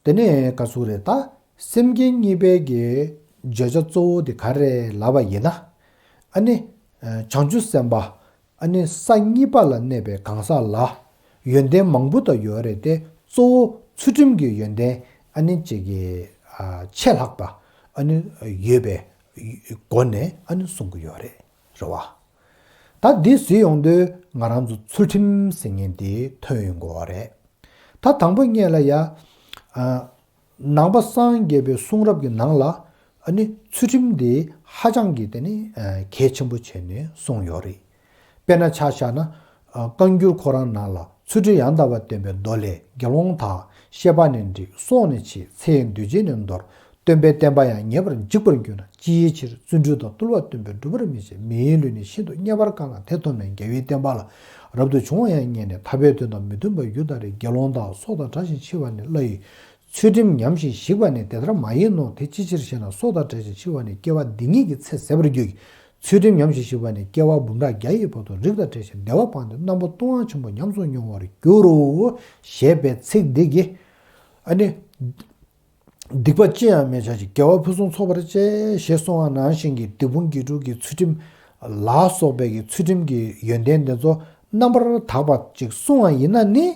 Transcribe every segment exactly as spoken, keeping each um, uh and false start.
དེ་ནས་ག་ཚོད་རེད་ད། སེམས་བསྐྱེད་གཉིས་པའི་གི་བརྗོད་བྱ་གཙོ་བོ་དེ་ག་རེ་ལབ་པ་ཡིན་ན། ཨ་ནི། བྱང་ཆུབ་སེམས་དཔའ། ཨ་ནི་ས་གཉིས་པ་ལ་གནས་པའི་གང་ཟག་ལ། ཡོན་ཏན་མང་པོ་དག་ཡོད་རེད་དེ། གཙོ་བོ་ཚུལ་ཁྲིམས་ཀྱི་ཡོན་ཏན་ཨ་ནི་གཅིག་གི་ཆེས་ལྷག་པ་ཨ་ནི་ཡོད་པའི་སྒོ་ནས་ཨ་ནི་གསུང་གི་ཡོད་རེད། རེད་བ། ད་འདི་ཟེར་ཡོང་དུས་ང་རང་ཚོ་ཚུལ་ཁྲིམས་ཟེར་མཁན་དེ་ཐོན་ཡོང་གི་ཡོད་རེད། ད་དང་པོ་ཉིད་ལ་ཡ། ནང་པ་སངས་རྒྱས་པའི་གསུང་རབ་ཀྱི་ནང་ལ་ཨ་ནི་ཚུལ་ཁྲིམས་དེ་ཧ་ཅང་གི་དེ་ནི་གལ་ཆེན་པོ་བྱས་ནས་གསུངས་ཡོད་རེད། དཔེར་ན་ཆ་བཞག་ན། བཀའ་འགྱུར་ཁོ་རང་ནང་ལ་ཚུལ་ཁྲིམས་ཡང་དག་པར་སྟོན་པའི་མདོ་ལས། དགེ་སློང་དག་ཤེས་པ་ནི་འགྲིག་སྲོག་ནི་ཆེ། ཚེ་འདུས་བྱས་ནི་འདོར། སྟོན་པའི་བསྟན་པ་ཡང་ཉེས་པར་འཇིག་པར་འགྱུར་ན། ཅིའི་ཕྱིར་བརྩོན་འགྲུས་དང་བརྟུལ་བ་སྟོན་པས་འགྲུབ་པར་མི་བྱེད། མི་ཡི་ལུས་ནི་ཤིན་ཏུ་དམྱལ་བར་དཀའ་ན་དེ་ཐོབ་ནས། རྒྱལ་བའི་བསྟན་པ་ལ་རབ་ཏུ་བྱུང་བ་ཡང་རྙེད་ནས། ཐར་པའི་དོན་དང་མི་མཐུན་པར་རྒྱུ་དག་རེད། དགེ་སློང་དག་སྲོག་དང་བྲལ་ཞིང་འཆི་བ་ནི་སླ་ཡི། ཚུལ་ཁྲིམས་ཉམས་ཤིང་ཞིག་པ་ནི་དེ་ལྟར་མ་ཡིན་ནོ། དེ་ཅིའི་ཕྱིར་ཞེ་ན། སྲོག་དང་བྲལ་ཞིང་འཆི་བ་ནི་སྐྱེ་བ་འདི་ཉིད་ཀྱི་ཚེ་ཟད་པར་འགྱུར་གྱི། ཚུལ་ཁྲིམས་ཉམས་ཤིང་ཞིག་པ་ནི་སྐྱེ་བ་འབུམ་ཕྲག་བརྒྱ་ཡི་བར་དུ་རིགས་དང་བྲལ་ཞིང་བདེ་བ་སྤངས་ཏེ་རྣམ་པ་ལྟུང་བ་ཆེན་པོ་ཉམས་སུ་མྱོང་བར་འགྱུར་རོ། ཞེས་པའི་ཚིག་འདི་གིས་ཨ་ནི། སྡིག་པ་ཅི་ཡང་མི་བྱ་ཞིང་། དགེ་བ་ཕུན་སུམ་ཚོགས་པར་སྤྱད། ཞེས་གསུངས་པ་ནང་བཞིན་གྱི་སྡིག་སྤོང་དགེ་སྒྲུབ་ཀྱི་ཚུལ་ཁྲིམས་ལ་སོགས་པའི་གི་ཚུལ་ཁྲིམས་ཀྱི་ཡོན་ཏན་དེ་ཚོ་རྣམ་པར་དག་པ་ཅིག་བསྲུང་བ་ཡིན་ན་ནི།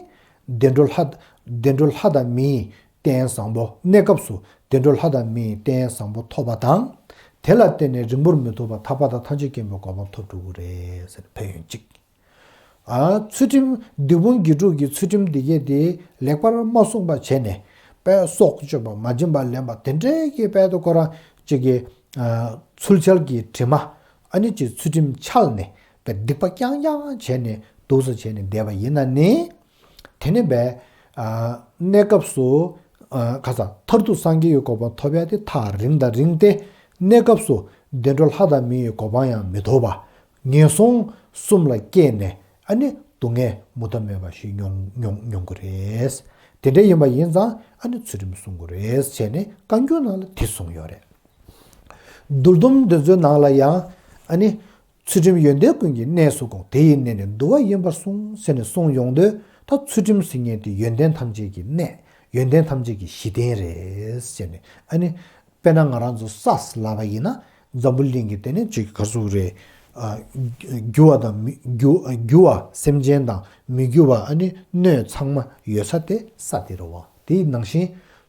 བདེ་འགྲོ་ལྷ། བདེ་འགྲོ་ལྷ་དང་མིའི་རྟེན་བཟང་པོ། གནས་སྐབས་སུ་བདེ་འགྲོ་ལྷ་དང་མིའི་རྟེན་བཟང་པོ་ཐོབ་པ་དང་། དེ་ལ་བརྟེན་ནས་རིང་པོར་མི་ཐོགས་པར་ཐར་པ་དང་ཐམས་ཅད་མཁྱེན་པའི་གོ་འཕང་ཐོབ་འགྲོ་གི་རེད་ཟེར་ཕན་ཡོན་གཅིག་ཨ། ཚུལ་ཁྲིམས། སྡིག་སྤོང་དགེ་སྒྲུབ་ཀྱི་ཚུལ་ཁྲིམས་འདི་གས་དེ་ལེགས་པར་མ་བསྲུངས་པ་བྱས་ནས། དཔེ་སྲོག་གཅོད་པ། མ་བྱིན་པ་ལེན་པ། དེ་འདྲའི་གི་དཔེ་དེ་ཁོ་རང་གཅིག་གི་ཨ། ཚུལ་འཆལ་གྱི་དྲི་མ། ཨ་ནི་ཅིག་ཚུལ་ཁྲིམས་འཆལ་ནས་དཔེ་སྡིག་པ་རྐྱང་རྐྱང་བྱས་ནས་སྡུག་ས་བྱས་ནས་བསྡད་པ་ཡིན་ན་ནི། དེ་ནི་དཔེ། ཨ། གནས་སྐབས་སུ། ཨ། ཁ་སང་མཐར་ཐུག་སངས་རྒྱས་ཀྱི་གོ་འཕང་ཐོབ་ཡ་དེ་ཐག་རིང་དང་རིང་སྟེ། གནས་སྐབས་སུ་བདེ་འགྲོ་ལྷ་དང་མི་ཡི་གོ་འཕང་ཡང་མི་ཐོབ་པ། ངན་སོང་གསུམ་ལ་སྐྱེས་ནས་ཨ་ནི་སྡུག་བསྔལ་མུ་མཐའ་མེད་པ་ཞིག་མྱོང་མྱོང་མྱོང་གི་རེད། དེ་འདྲ་ཡིན་པ་ཡིན་ཙང་ཨ་ནི་ཚུལ་ཁྲིམས་སྲུང་དགོས་རེད་བྱས་ནས་བཀའ་འགྱུར་ནང་ལ་དེ་གསུངས་ཡོད་རེད། མདོ་སྡོམ་འདི་ཚོའི་ནང་ལ་ཡང་ཨ་ནི། ཚུལ་ཁྲིམས་ཡོན་ཏན་ཀུན་གྱི་གནས་སུ་དགོངས། དེ་ཡི་གནས་ནི་འདུལ་བ་ཡིན་པར་གསུངས། ཟེར་ནས་གསུངས་ཡོང་དུས་ད་ཚུལ་ཁྲིམས་ཟེར་མཁན་དེ་ཡོན་ཏན་ཐམས་ཅད་ཀྱི་གནས། ཡོན་ཏན་ཐམས་ཅད་ཀྱི་གཞི་རྟེན་རེད་ཟེར་ནས། ཨ་ནི། དཔེར་ན་ང་རང་ཚོ་ས་ལབ་པ་ཡིན་ན་འཛམ་བུ་གླིང་གི་དེ་ནི་ཅིག་ག་ཚོད་རེད། ཨ། རྒྱུ་བ་དང་མི་རྒྱུ་རྒྱུ་བ་སེམས་ཅན་དང་མི་རྒྱུ་བ་ཨ་ནི་སྣོད་ཚང་མ་ཡོད་ས་དེ་ས་དེ་རེད་བ། དེ་ནང་བཞིན་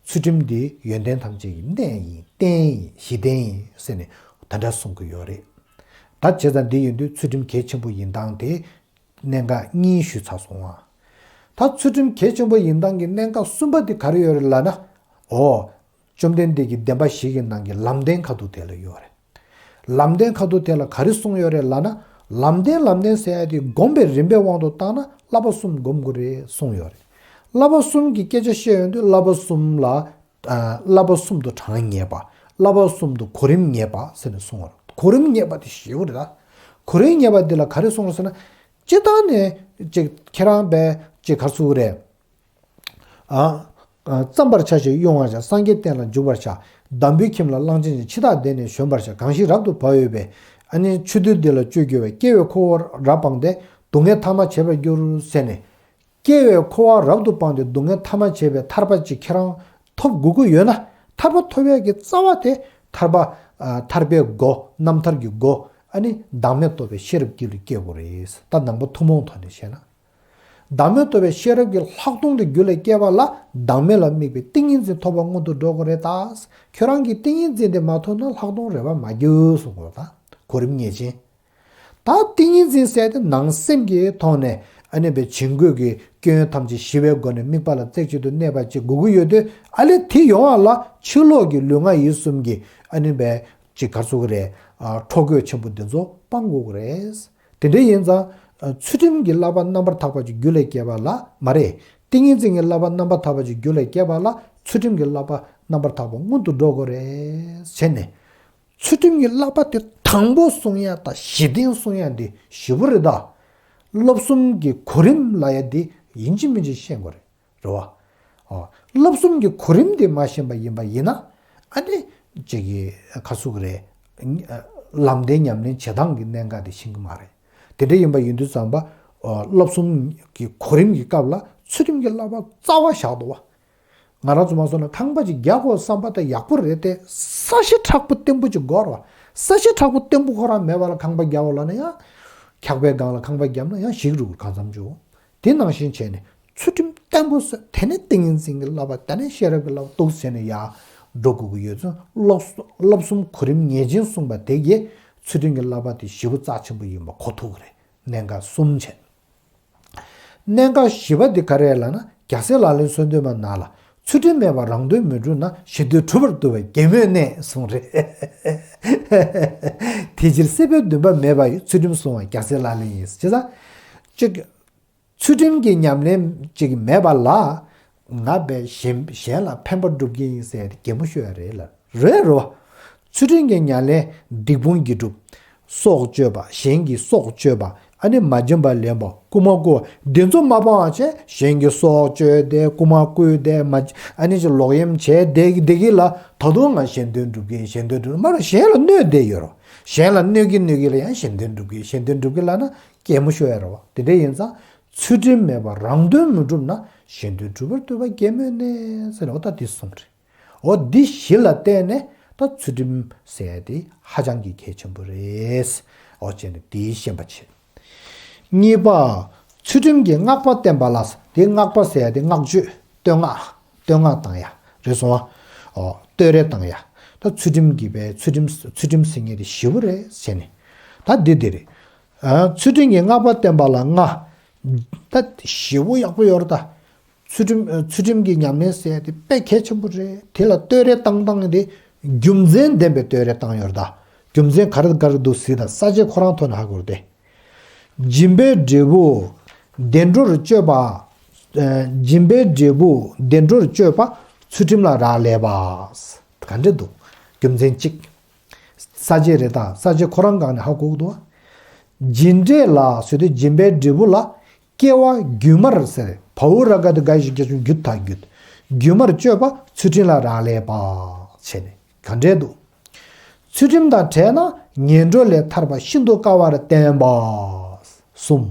ཚུལ་ཁྲིམས་དེ་ཡོན་ཏན་ཐམས་ཅད་ཀྱི་གནས་ཡིན། རྟེན་ཡིན། གཞི་རྟེན་ཡིན་ཟེར་ནས་དེ་འདྲ་གསུང་གི་ཡོད་རེད། ད་བྱས་ཙང་འདི་ཡིན་དུས་ཚུལ་ཁྲིམས་གལ་ཆེན་པོ་ཡིན་སྟངས་དེ་གནད་འགག་གཉིས་ཞུས་ཚར་སོང་ང་། ད་ཚུལ་ཁྲིམས་གལ་ཆེན་པོ་ཡིན་སྟངས་ཀྱི་གནད་འགག་གསུམ་པ་དེ་ག་རེ་ཡོད་རེད་ལབ་ན། འོ། བཅོམ་ལྡན་འདས་ཀྱི་བདེན་པ་བཞི་གི་ནང་གི་ལམ་བདེན་ཁ་ཐུག་དེ་ལ་ཡོད་རེད། ལམ་བདེན་ཁ་ཐུག་དེ་ལ་ག་རེ་གསུངས་ཡོད་རེད་ལབ་ན། ལམ་བདེན་ལམ་བདེན་ཟེར་ཡ་དེ་སྒོམ་པའི་རིམ་པའི་དབང་དུ་བཏང་ན་བསླབ་པ་གསུམ་སྒོམ་དགོས་རེད་གསུངས་ཡོད་རེད། བསླབ་པ་གསུམ་གྱི་སྐད་ཆ་བཤད་ཡོང་དུས་བསླབ་པ་གསུམ་ལ། ཨ། བསླབ་པ་གསུམ་དུ་གྲངས་ངེས་པ། བསླབ་པ་གསུམ་དུ་གོ་རིམ་ངེས་པ་ཟེར་ནས་གསུངས་པ་རེད། གོ་རིམ་ངེས་པ་དེ་ཞེ་པོ་རེད་ད། གོ་རིམ་ངེས་པ་འདི་ལ་ག་རེ་གསུངས་རེད་ཟེར་ན། སྤྱིར་བཏང་ནས་ཅིག་ཁྱེད་རང་པས་ཅིག་ག་རེ་ཟེར་དགོས་རེད། ཨ། ཨ། བརྩམ་པར་བྱ་ཞིང་དབྱུང་བར་བྱ། སངས་རྒྱས་བསྟན་ལ་འཇུག་པར་བྱ། འདམ་བུའི་ཁྱིམ་ལ་གླང་ཆེན་བཞིན། འཆི་བདག་སྡེ་ནི་གཞོམ་པར་བྱ། གང་ཞིག་རབ་ཏུ་བག་ཡོད་པས། ཨ་ནི་ཆོས་འདུལ་འདི་ལ་སྤྱོད་གྱུར་པས། སྐྱེ་བའི་འཁོར་བ་རབ་སྤངས་ཏེ། སྡུག་བསྔལ་ཐ་མར་བྱེད་པར་འགྱུར་ཟེར་ནས། སྐྱེ་བའི་འཁོར་བ་རབ་ཏུ་སྤངས་ཏེ་སྡུག་བསྔལ་ཐ་མར་བྱེད་པའི་ཐར་པ་ཅིག་ཁྱེད་རང་ཐོབ་དགོས་ཀྱི་ཡོད་ན། ཐར་པ་ཐོབ་ཡས་ཀྱི་རྩ་བ་དེ་ཐར་པ། ཨ། ཐར་པའི་སྒོ། རྣམ་ཐར་གྱི་སྒོ། ཨ་ནི་བདག་མེད་རྟོགས་པའི་ཤེས་རབ་རྒྱུད་ལ་སྐྱེ་དགོས་རེད། ད་ནང་པ་ཐུན་མོང་ཐོག་ནས་བཤད་ན། བདག་མེད་རྟོགས་པའི་ཤེས་རབ་ཀྱི་ལྷག་མཐོང་དེ་རྒྱུད་ལ་སྐྱེས་པ་ལ་བདག་མེད་ལ་དམིགས་པའི་ཏིང་ངེ་འཛིན་ཐོབ་པ་སྔོན་དུ་འགྲོ་དགོས་རེད་ད། ཁྱོད་རང་གིས་ཏིང་ངེ་འཛིན་དེ་མ་ཐོབ་ན་ལྷག་མཐོང་རེ་བ་མ་རྒྱུག་གསུང་དགོས་རེད་ད། གོ་རིམ་ངེས་ཅན། ད་ཏིང་ངེ་འཛིན་ཟེར་དེ་ནང་སེམས་ཀྱི་ཐོག་ནས་ཨ་ནི་བའི་བྱིང་རྒོད་ཀྱི་སྐྱོན་ཐམས་ཅད་ཞི་བའི་སྒོ་ནས་དམིགས་པ་ལ་རྩེ་གཅིག་ཏུ་གནས་པ་ཅིག་དགོས་ཀྱི་ཡོད་དུས། ཨ་ལས་དེ་ཡོང་བ་ལ་ཕྱི་ལོགས་ཀྱི་ལུས་ངག་ཡིད་གསུམ་གྱི་ཨ་ནི་བའི་ཅིག་ག་རེ་ཟེར་དགོས་རེད། ཨ། འགྲོ་སྒོ་ཆེན་པོ་འདི་ཚོ་སྤང་དགོས་ཀྱི་རེད། དེ་འདྲ་ཡིན་ཙང་། ཨ། ཚུལ་ཁྲིམས་ཀྱི་བསླབ་པ་རྣམ་པར་དག་པ་ཅིག་རྒྱུད་ལ་སྐྱེས་པ་ལ་མ་རེད། ཏིང་ངེ་འཛིན་གྱི་བསླབ་པ་རྣམ་པར་དག་པ་ཅིག་རྒྱུད་ལ་སྐྱེས་པ་ལ་ཚུལ་ཁྲིམས་ཀྱི་བསླབ་པ་རྣམ་པར་དག་པ་སྔོན་དུ་འགྲོ་དགོས་རེད་བྱས་ནས། ཚུལ་ཁྲིམས་ཀྱི་བསླབ་པ་དེ་དང་པོ་སྲུང་ཡ་དང་གཞི་རྟེན་སྲུང་ཡ་འདི་ཞེ་པོ་རེད་ད། བསླབ་གསུམ་གྱི་གོ་རིམ་ལབ་ཡ་འདི་ཡིན་གཅིག་མིན་གཅིག་ཤེས་དགོས་རེད། རེད་བ། ཨོ། བསླབ་གསུམ་གྱི་གོ་རིམ་དེ་མ་ཤེས་པ་ཡིན་པ་ཡིན་ན། ཨ་ནི། ཅིག་གི་ག་རེ་ཟེར་དགོས་རེད། ལམ་བདེན་ཉམས་ལེན་བྱེད་སྟངས་ཀྱི་གནད་འགག་དེ་ཤེས་ཀྱི་མ་རེད། དེ་འདྲ་ཡིན་པ་ཡིན་དུས་ཙམ་པ། ཨོ། བསླབ་གསུམ་གྱི་གོ་རིམ་གྱི་སྐབས་ལ་ཚུལ་ཁྲིམས་ཀྱི་བསླབ་པ་རྩ་བ་བཞག་འདུག་བ། ང་རང་ཚོ་མ་སོང་ན་ཁང་པ་ཅིག་རྒྱག་དགོས་བསམ་པ་དེ་ཡག་པོ་རེད་དེ། ས་གཞི་མཁྲེགས་པོ་བརྟན་པོ་ཅིག་དགོས་རེད་བ། ས་གཞི་མཁྲེགས་པོ་བརྟན་པོ་ཁོ་རང་མེད་པ་ལ་ཁང་པ་རྒྱག་དགོས་ལབ་ན་ཡང་། འཁྱག་པའི་སྒང་ལ་ཁང་པ་བརྒྱབ་ན་ཡང་ཞིག་རུ་གང་འཚམ་བྱུང་། དེ་ནང་བཞིན་བྱས་ནས་ཚུལ་ཁྲིམས་བརྟན་པོ་བཟོས། དེ་ནས་ཏིང་ངེ་འཛིན་གྱི་བསླབ་པ། དེ་ནས་ཤེས་རབ་ཀྱི་བསླབ་པ་འདུག་བྱས་ནས་ཡར་འགྲོ་དགོས་ཀྱི་ཡོད་ཙང་། སློབ་སློབ་གསུམ་གོ་རིམ་ངེས་ཅན་གསུངས་པ་དེ་གིས་ཚུལ་ཁྲིམས་ཀྱི་བསླབ་པ་དེ་ཞེ་པོ་རྩ་ཆེན་པོ་ཡིན་པ་གོ་ཐུབ་ཀྱི་རེད། གནད་འགག་གསུམ་བྱས། གནད་འགག་བཞི་པ་འདི་ག་རེ་ལབ་ན། རྒྱལ་སྲས་ལག་ལེན་གསོལ་འདེབས་མ་ནང་ལ། ཚུལ་ཁྲིམས་མེད་པར་རང་དོན་མི་འགྲུབ་ན། གཞན་དོན་འགྲུབ་པར་འདུལ་བ་གད་མོའི་གནས་གསུངས་རེད། དེ་ཕྱིར་སྲིད་པའི་འདུན་པ་མེད་པ་ཡི། ཚུལ་ཁྲིམས་བསྲུང་བ་རྒྱལ་སྲས་ལག་ལེན་ཡིན། བྱས་ཙང་། གཅིག་ཚུལ་ཁྲིམས་ཀྱི་ཉམས་ལེན་ཅིག་མེད་པ་ལ། ང་བས་གཞན་གཞན་ལ་ཕན་པ་སྒྲུབ་ཀྱི་ཡིན་ཟེར་ཏེ་གད་མོ་ཤོར་ཡ་རེད་ལ། རེད་རོ། ཚུལ་ཁྲིམས་ཀྱི་ཉམས་ལེན་སྡིག་སྤོང་དགེ་སྒྲུབ། སྲོག་གཅོད་པ། གཞན་གྱི་སྲོག་གཅོད་པ། ཨ་ནི་མ་བྱིན་པ་ལེན་པ། རྐུ་མ་རྐུ་བ། འདི་ཚོ་མ་སྤང་བ་བྱས། གཞན་གྱི་སྲོག་གཅོད་དེ། རྐུ་མ་རྐུས་ཏེ། མ་ཨ་ནི་ཅིག་ལོག་གཡེམ་བྱས་དེ་དེ་གི་ལ། ད་དུང་ང་གཞན་དོན་སྒྲུབ་ཀྱི། གཞན་དོན་སྒྲུབ། མ་རེད། གཞན་ལ་གནོད་བསྡད་ཡོད་རོ། གཞན་ལ་གནོད་ཀྱི་གནོད་ཀྱི་ལ་ཡང་གཞན་དོན་སྒྲུབ་ཀྱི། གཞན་དོན་སྒྲུབ་ཀྱི་ལབ་ན་གད་མོ་ཤོར་ཡ་རེད་བ། དེ་འདྲ་ཡིན་ཙང་། ཚུལ་ཁྲིམས་མེད་པར་རང་དོན་མི་འགྲུབ་ན། གཞན་དོན་འགྲུབ་པར་འདུལ་བ་གད་མོའི་གནས་ཟེར་ནས་འོ་ད་འདི་གསུངས་རེད། འོ་འདི་བཞི་ལ་བརྟེན་ནས་ད་ཚུལ་ཁྲིམས་ཟེར་ཡ་དེ་ཧ་ཅང་གི་གལ་ཆེན་པོ་རེད། འོ་བྱས་ནས་དེ་ཤེས་པ་བྱེད། གཉིས་པ། ཚུལ་ཁྲིམས་ཀྱི་བསྔགས་པ་བསྟན་པ་ལ། དེ་བསྔགས་པ་ཟེར་ཡ་དེ་བསྔགས་བརྗོད། བསྟོད་བསྔགས། བསྟོད་བསྔགས་བཏང་ཡ་རེད་སོང་བ། འོ་བསྟོད་ར་བཏང་ཡ། ད་ཚུལ་ཁྲིམས་ཀྱི་བའི་ཚུལ་ཁྲིམས་ཚུལ་ཁྲིམས་ཟེར་མཁན་དེ་ཞེ་པོ་རེད་ཟེར་ནས། ད་འདི་འདི་རེད། ཨ། ཚུལ་ཁྲིམས་ཀྱི་བསྔགས་པ་བསྟན་པ་ལ་ལྔ། ད་ཞེ་པོ་ཡག་པོ་ཡོད་རེད་ད། ཚུལ་ཁྲིམས་ཚུལ་ཁྲིམས་ཀྱི་ཉམས་ལེན་ཟེར་ཡ་དེ་དཔེ་གལ་ཆེན་པོ་རེད། དེ་ལ་བསྟོད་ར་བཏང་སྟངས་དེ་རྒྱུ་མཚན་ལྡན་པའི་བསྟོད་ར་བཏང་ཡོད་རེད་ད། རྒྱུ་མཚན་ག་རེ་ག་རེ་འདུག་ཟེར་ད། ས་བཅད་ཁོ་རང་ཐོག་ནས་ཧ་གོ་རེད་དེ། སྦྱིན་པའི་འབྲས་བུ་བདེ་འགྲོར་སྤྱོད་པ། ཨ། སྦྱིན་པའི་འབྲས་བུ་བདེ་འགྲོར་སྤྱོད་པ་ཚུལ་ཁྲིམས་ལ་རག་ལས་པ། ག་འདྲ་འདུག་རྒྱུ་མཚན་གཅིག་ས་བཅད་རེད་ད། ས་བཅད་ཁོ་རང་སྒང་ནས་ཧ་གོ་གི་འདུག་སྦྱིན་འབྲས་ལ་ཟེར་དུས་སྦྱིན་པའི་འབྲས་བུ་ལ་སྐྱེ་བ་རྒྱུན་མར་ཟེར། བྷ་ཝུ་ར་ག་ཏུ་ག་ཡི་ཞིག་རྒྱ་ཆུང་རྒྱུད་ཐ་རྒྱུད། རྒྱུན་མར་སྤྱོད་པ་ཚུལ་ཁྲིམས་ལ་རག་ལས་པ་བྱས་ནས་ག་འདྲས་འདུག་ཚུལ་ཁྲིམས་དང་བྲལ་ན་ངན་འགྲོ་ལས་ཐར་པ་ཤིན་ཏུ་དཀའ་བར་བསྟན་པ། གསུམ།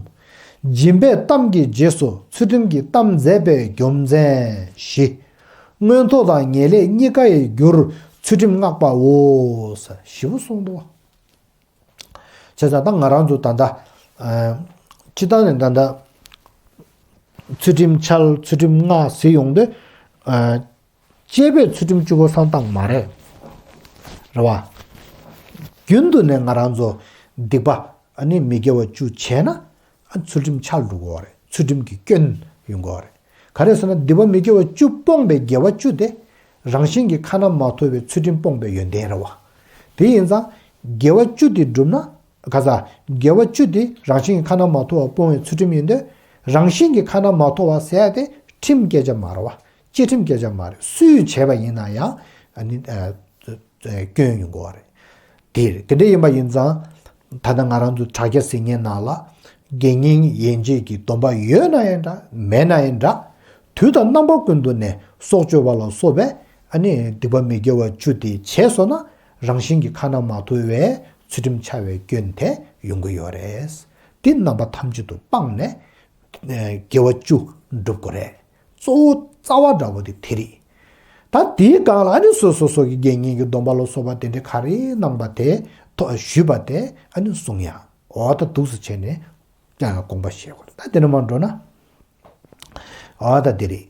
སྦྱིན་པའི་གཏམ་གྱི་རྗེས་སུ་ཚུལ་ཁྲིམས་ཀྱི་གཏམ་མཛད་པའི་རྒྱུ་མཚན། བཞི། མངོན་མཐོ་དང་ངེས་ལེགས་གཉིས་ཀ་ཡི་རྒྱུར་ཚུལ་ཁྲིམས་བསྔགས་པའོ། ཞེས་པ་གསུངས་འདུག་བྱས་ཙང་ད་ང་རང་ཚོ་ད་ལྟ། ཨ། སྤྱིར་བཏང་ནས་ད་ལྟ་ཚུལ་ཁྲིམས་འཆལ། ཚུལ་ཁྲིམས་བསྔགས་ཟེར་ཡོང་དུས། ཨ། གཅེས་པའི་ཚུལ་ཁྲིམས་གཅིག་པོ་བསམ་བཏང་མ་རེད། རེད་བ། རྒྱུན་དུ་ནས་ང་རང་ཚོ་སྡིག་པ་ཨ་ནི་མི་དགེ་བ་བཅུ་བྱས་ན། ཨ། ཚུལ་ཁྲིམས་འཆལ་འགྲོ་གི་ཡོད་རེད། ཚུལ་ཁྲིམས་ཀྱི་སྐྱོན་ཡོང་གི་ཡོད་རེད། ག་རེ་ཟེར་ན་སྡིག་པ་མི་དགེ་བ་བཅུ་སྤོང་བའི་དགེ་བ་བཅུ་དེ་རང་བཞིན་གྱིས་ཁ་ན་མ་ཐོ་བའི་ཚུལ་ཁྲིམས་སྤོང་བའི་ཡོན་ཏན་རེད་བ། དེ་ཡིན་ཙང་དགེ་བ་བཅུ་དེ་བསྒྲུབས་ན། ག་ས། དགེ་བ་བཅུ་དེ་རང་བཞིན་གྱིས་ཁ་ན་མ་ཐོ་བ་སྤོང་བའི་ཚུལ་ཁྲིམས་ཡིན་དུས། རང་བཞིན་གྱིས་ཁ་ན་མ་ཐོ་བ་ཟེར་ཡ་དེ་ཁྲིམས་སྐད་ཆ་མ་རེད་བ། བཅས་ཁྲིམས་སྐད་ཆ་མ་རེད། སུས་བྱས་པ་ཡིན་ན་ཡང་། ཨ་ནི། ཨ། སྐྱོན་ཡོང་གི་ཡོད་རེད། དེ་རེད། དེ་འདྲ་ཡིན་པ་ཡིན་ཙང་། ད་ལྟ་ང་རང་ཚོ་དྲ་རྒྱ་ཟེར་མཁན་ནང་ལ་དགེ་བསྙེན་ཡན་ཆད་ཀྱི་སྡོམ་པ་ཡོད་ན་ཡང་འདྲ། མེད་ན་ཡང་འདྲ། དུས་དང་རྣམ་པ་ཀུན་ཏུ་ནས་སྲོག་གཅོད་པ་ལ་སོགས་པའི་ཨ་ནི་སྡིག་པ་མི་དགེ་བ་བཅུ་དེ་བྱས་སོང་ན། རང་བཞིན་གྱིས་ཁ་ན་མ་ཐོ་བའི་ཚུལ་ཁྲིམས་འཆལ་བའི་སྐྱོན་དེ་ཡོང་གི་ཡོད་རེད། དེ་རྣམ་པ་ཐམས་ཅད་དུ་སྤངས་ནས། ཨ། དགེ་བ་བཅུ་སྒྲུབ་དགོས་རེད། གཙོ་བོ་རྩ་བ་འདྲ་བོ་དེ་དེ་རེད། ད་དེའི་སྒང་ལ་ཨ་ནི་སོ་སོ་སོ་གི་དགེ་བསྙེན་གྱི་སྡོམ་པ་ལ་སོགས་པ་དེ་འདྲ་ག་རེ་གནང་པ་དེ་ཐོ་ཞུས་པ་དེ་ཨ་ནི་གསུང་ཡ། འོ་ད་འདུག་སེ་བྱས་ནས་ཀྱང་དགོངས་པ་བཞེས་དགོས་རེད། ད་དེ་ནས་མར་འགྲོ་ན། འོ་ད་དེ་རེད།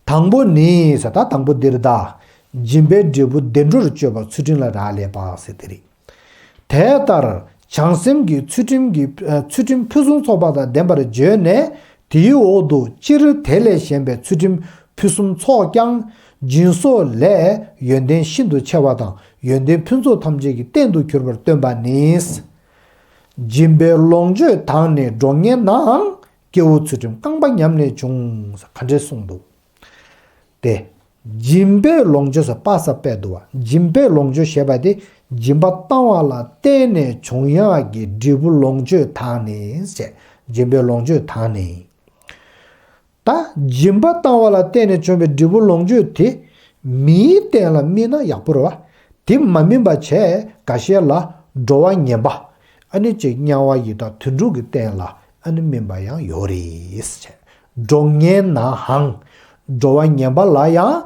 དང་པོ་ནི་ཟེར། ད་དང་པོ་འདིར་ད། སྦྱིན་པའི་འབྲས་བུ་བདེ་འགྲོར་སྤྱོད་པ་ཚུལ་ཁྲིམས་ལ་རག་ལས་པ་ཟེར་དེ་རེད། དེ་ལྟར་བྱང་སེམས་ཀྱི་ཚུལ་ཁྲིམས་ཀྱི། ཨ། ཚུལ་ཁྲིམས་ཕུན་སུམ་ཚོགས་པ་དང་ལྡན་པར་བརྗོད་ནས། དེའི་འོག་ཏུ་སྤྱིར་དེ་ལས་གཞན་པའི་ཚུལ་ཁྲིམས་ཕུན་སུམ་ཚོགས་ཀྱང་། སྦྱིན་སོགས་ལས་ཡོན་ཏན་ཤིན་ཏུ་ཆེ་བ་དང་། ཡོན་ཏན་ཕུན་ཚོགས་ཐམས་ཅད་ཀྱི་རྟེན་དུ་གྱུར་པར་སྟོན་པ་ནི། སྦྱིན་པའི་ལོངས་སྤྱོད་དག་ནི་འགྲོ་ངན་ནའང་། སྐྱེ་བོ་ཚུལ་ཁྲིམས་རྐང་པ་ཉམས་ནས་བྱུང་། ག་འདྲས་གསུངས་འདུག་སྟེ། སྦྱིན་པའི་ལོངས་སྤྱོད་ཟེར་པ་ས་པས་འདུག་བ། སྦྱིན་པའི་ལོངས་སྤྱོད་ཞེས་པ་དེ་སྦྱིན་པ་བཏང་བ་ལ་བརྟེན་ནས་བྱུང་ཡག་གི་འབྲས་བུ་ལོངས་སྤྱོད་དག་ནི་ཟེར། སྦྱིན་པའི་ལོངས་སྤྱོད་དག་ནི། ད་སྦྱིན་པ་བཏང་བ་ལ་བརྟེན་ནས་བྱུང་བའི་འབྲས་བུ་ལོངས་སྤྱོད་དེ་མིའི་རྟེན་ལ་སྨིན་ན་ཡག་པོ་རེད་བ། དེ་མ་སྨིན་པ་བྱས་འགའ་ཤས་ལ་འགྲོ་བ་ངན་པ། ཨ་ནི་ཅིག་དམྱལ་བ་ཡི་དྭགས་དུད་འགྲོ་གི་རྟེན་ལ་ཨ་ནི་སྨིན་པ་ཡང་ཡོད་རེད་ཟེར། འགྲོ་ངན་ནའང་། འགྲོ་བ་ངན་པ་ལ་ཡང་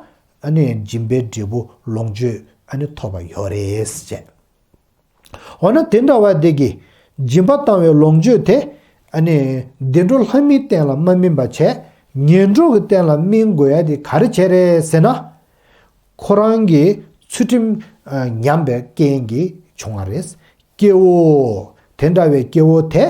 ཨ་ནི་སྦྱིན་པའི་འབྲས་བུ་ལོངས་སྤྱོད་ཨ་ནི་ཐོབ་པ་ཡོད་རེད་ཅེས། འོ་ན་དེ་འདྲ་བ་དེ་གི་སྦྱིན་པ་བཏང་བའི་ལོངས་སྤྱོད་དེ་ཨ་ནི་བདེ་འགྲོ་ལྷ་མིའི་རྟེན་ལ་མ་སྨིན་པ་བྱས། ངན་འགྲོ་གི་རྟེན་ལ་སྨིན་དགོས་ཡ་དེ་ག་རེ་བྱས་རེད་ཟེར་ན། ཁོ་རང་གི་ཚུལ་ཁྲིམས་ཨ་ཉམས་པའི་རྐྱེན་གྱིས་བྱུང་བ་རེད། སྐྱེ་བོ། དེ་འདྲ་བའི་སྐྱེ་བོ་དེ་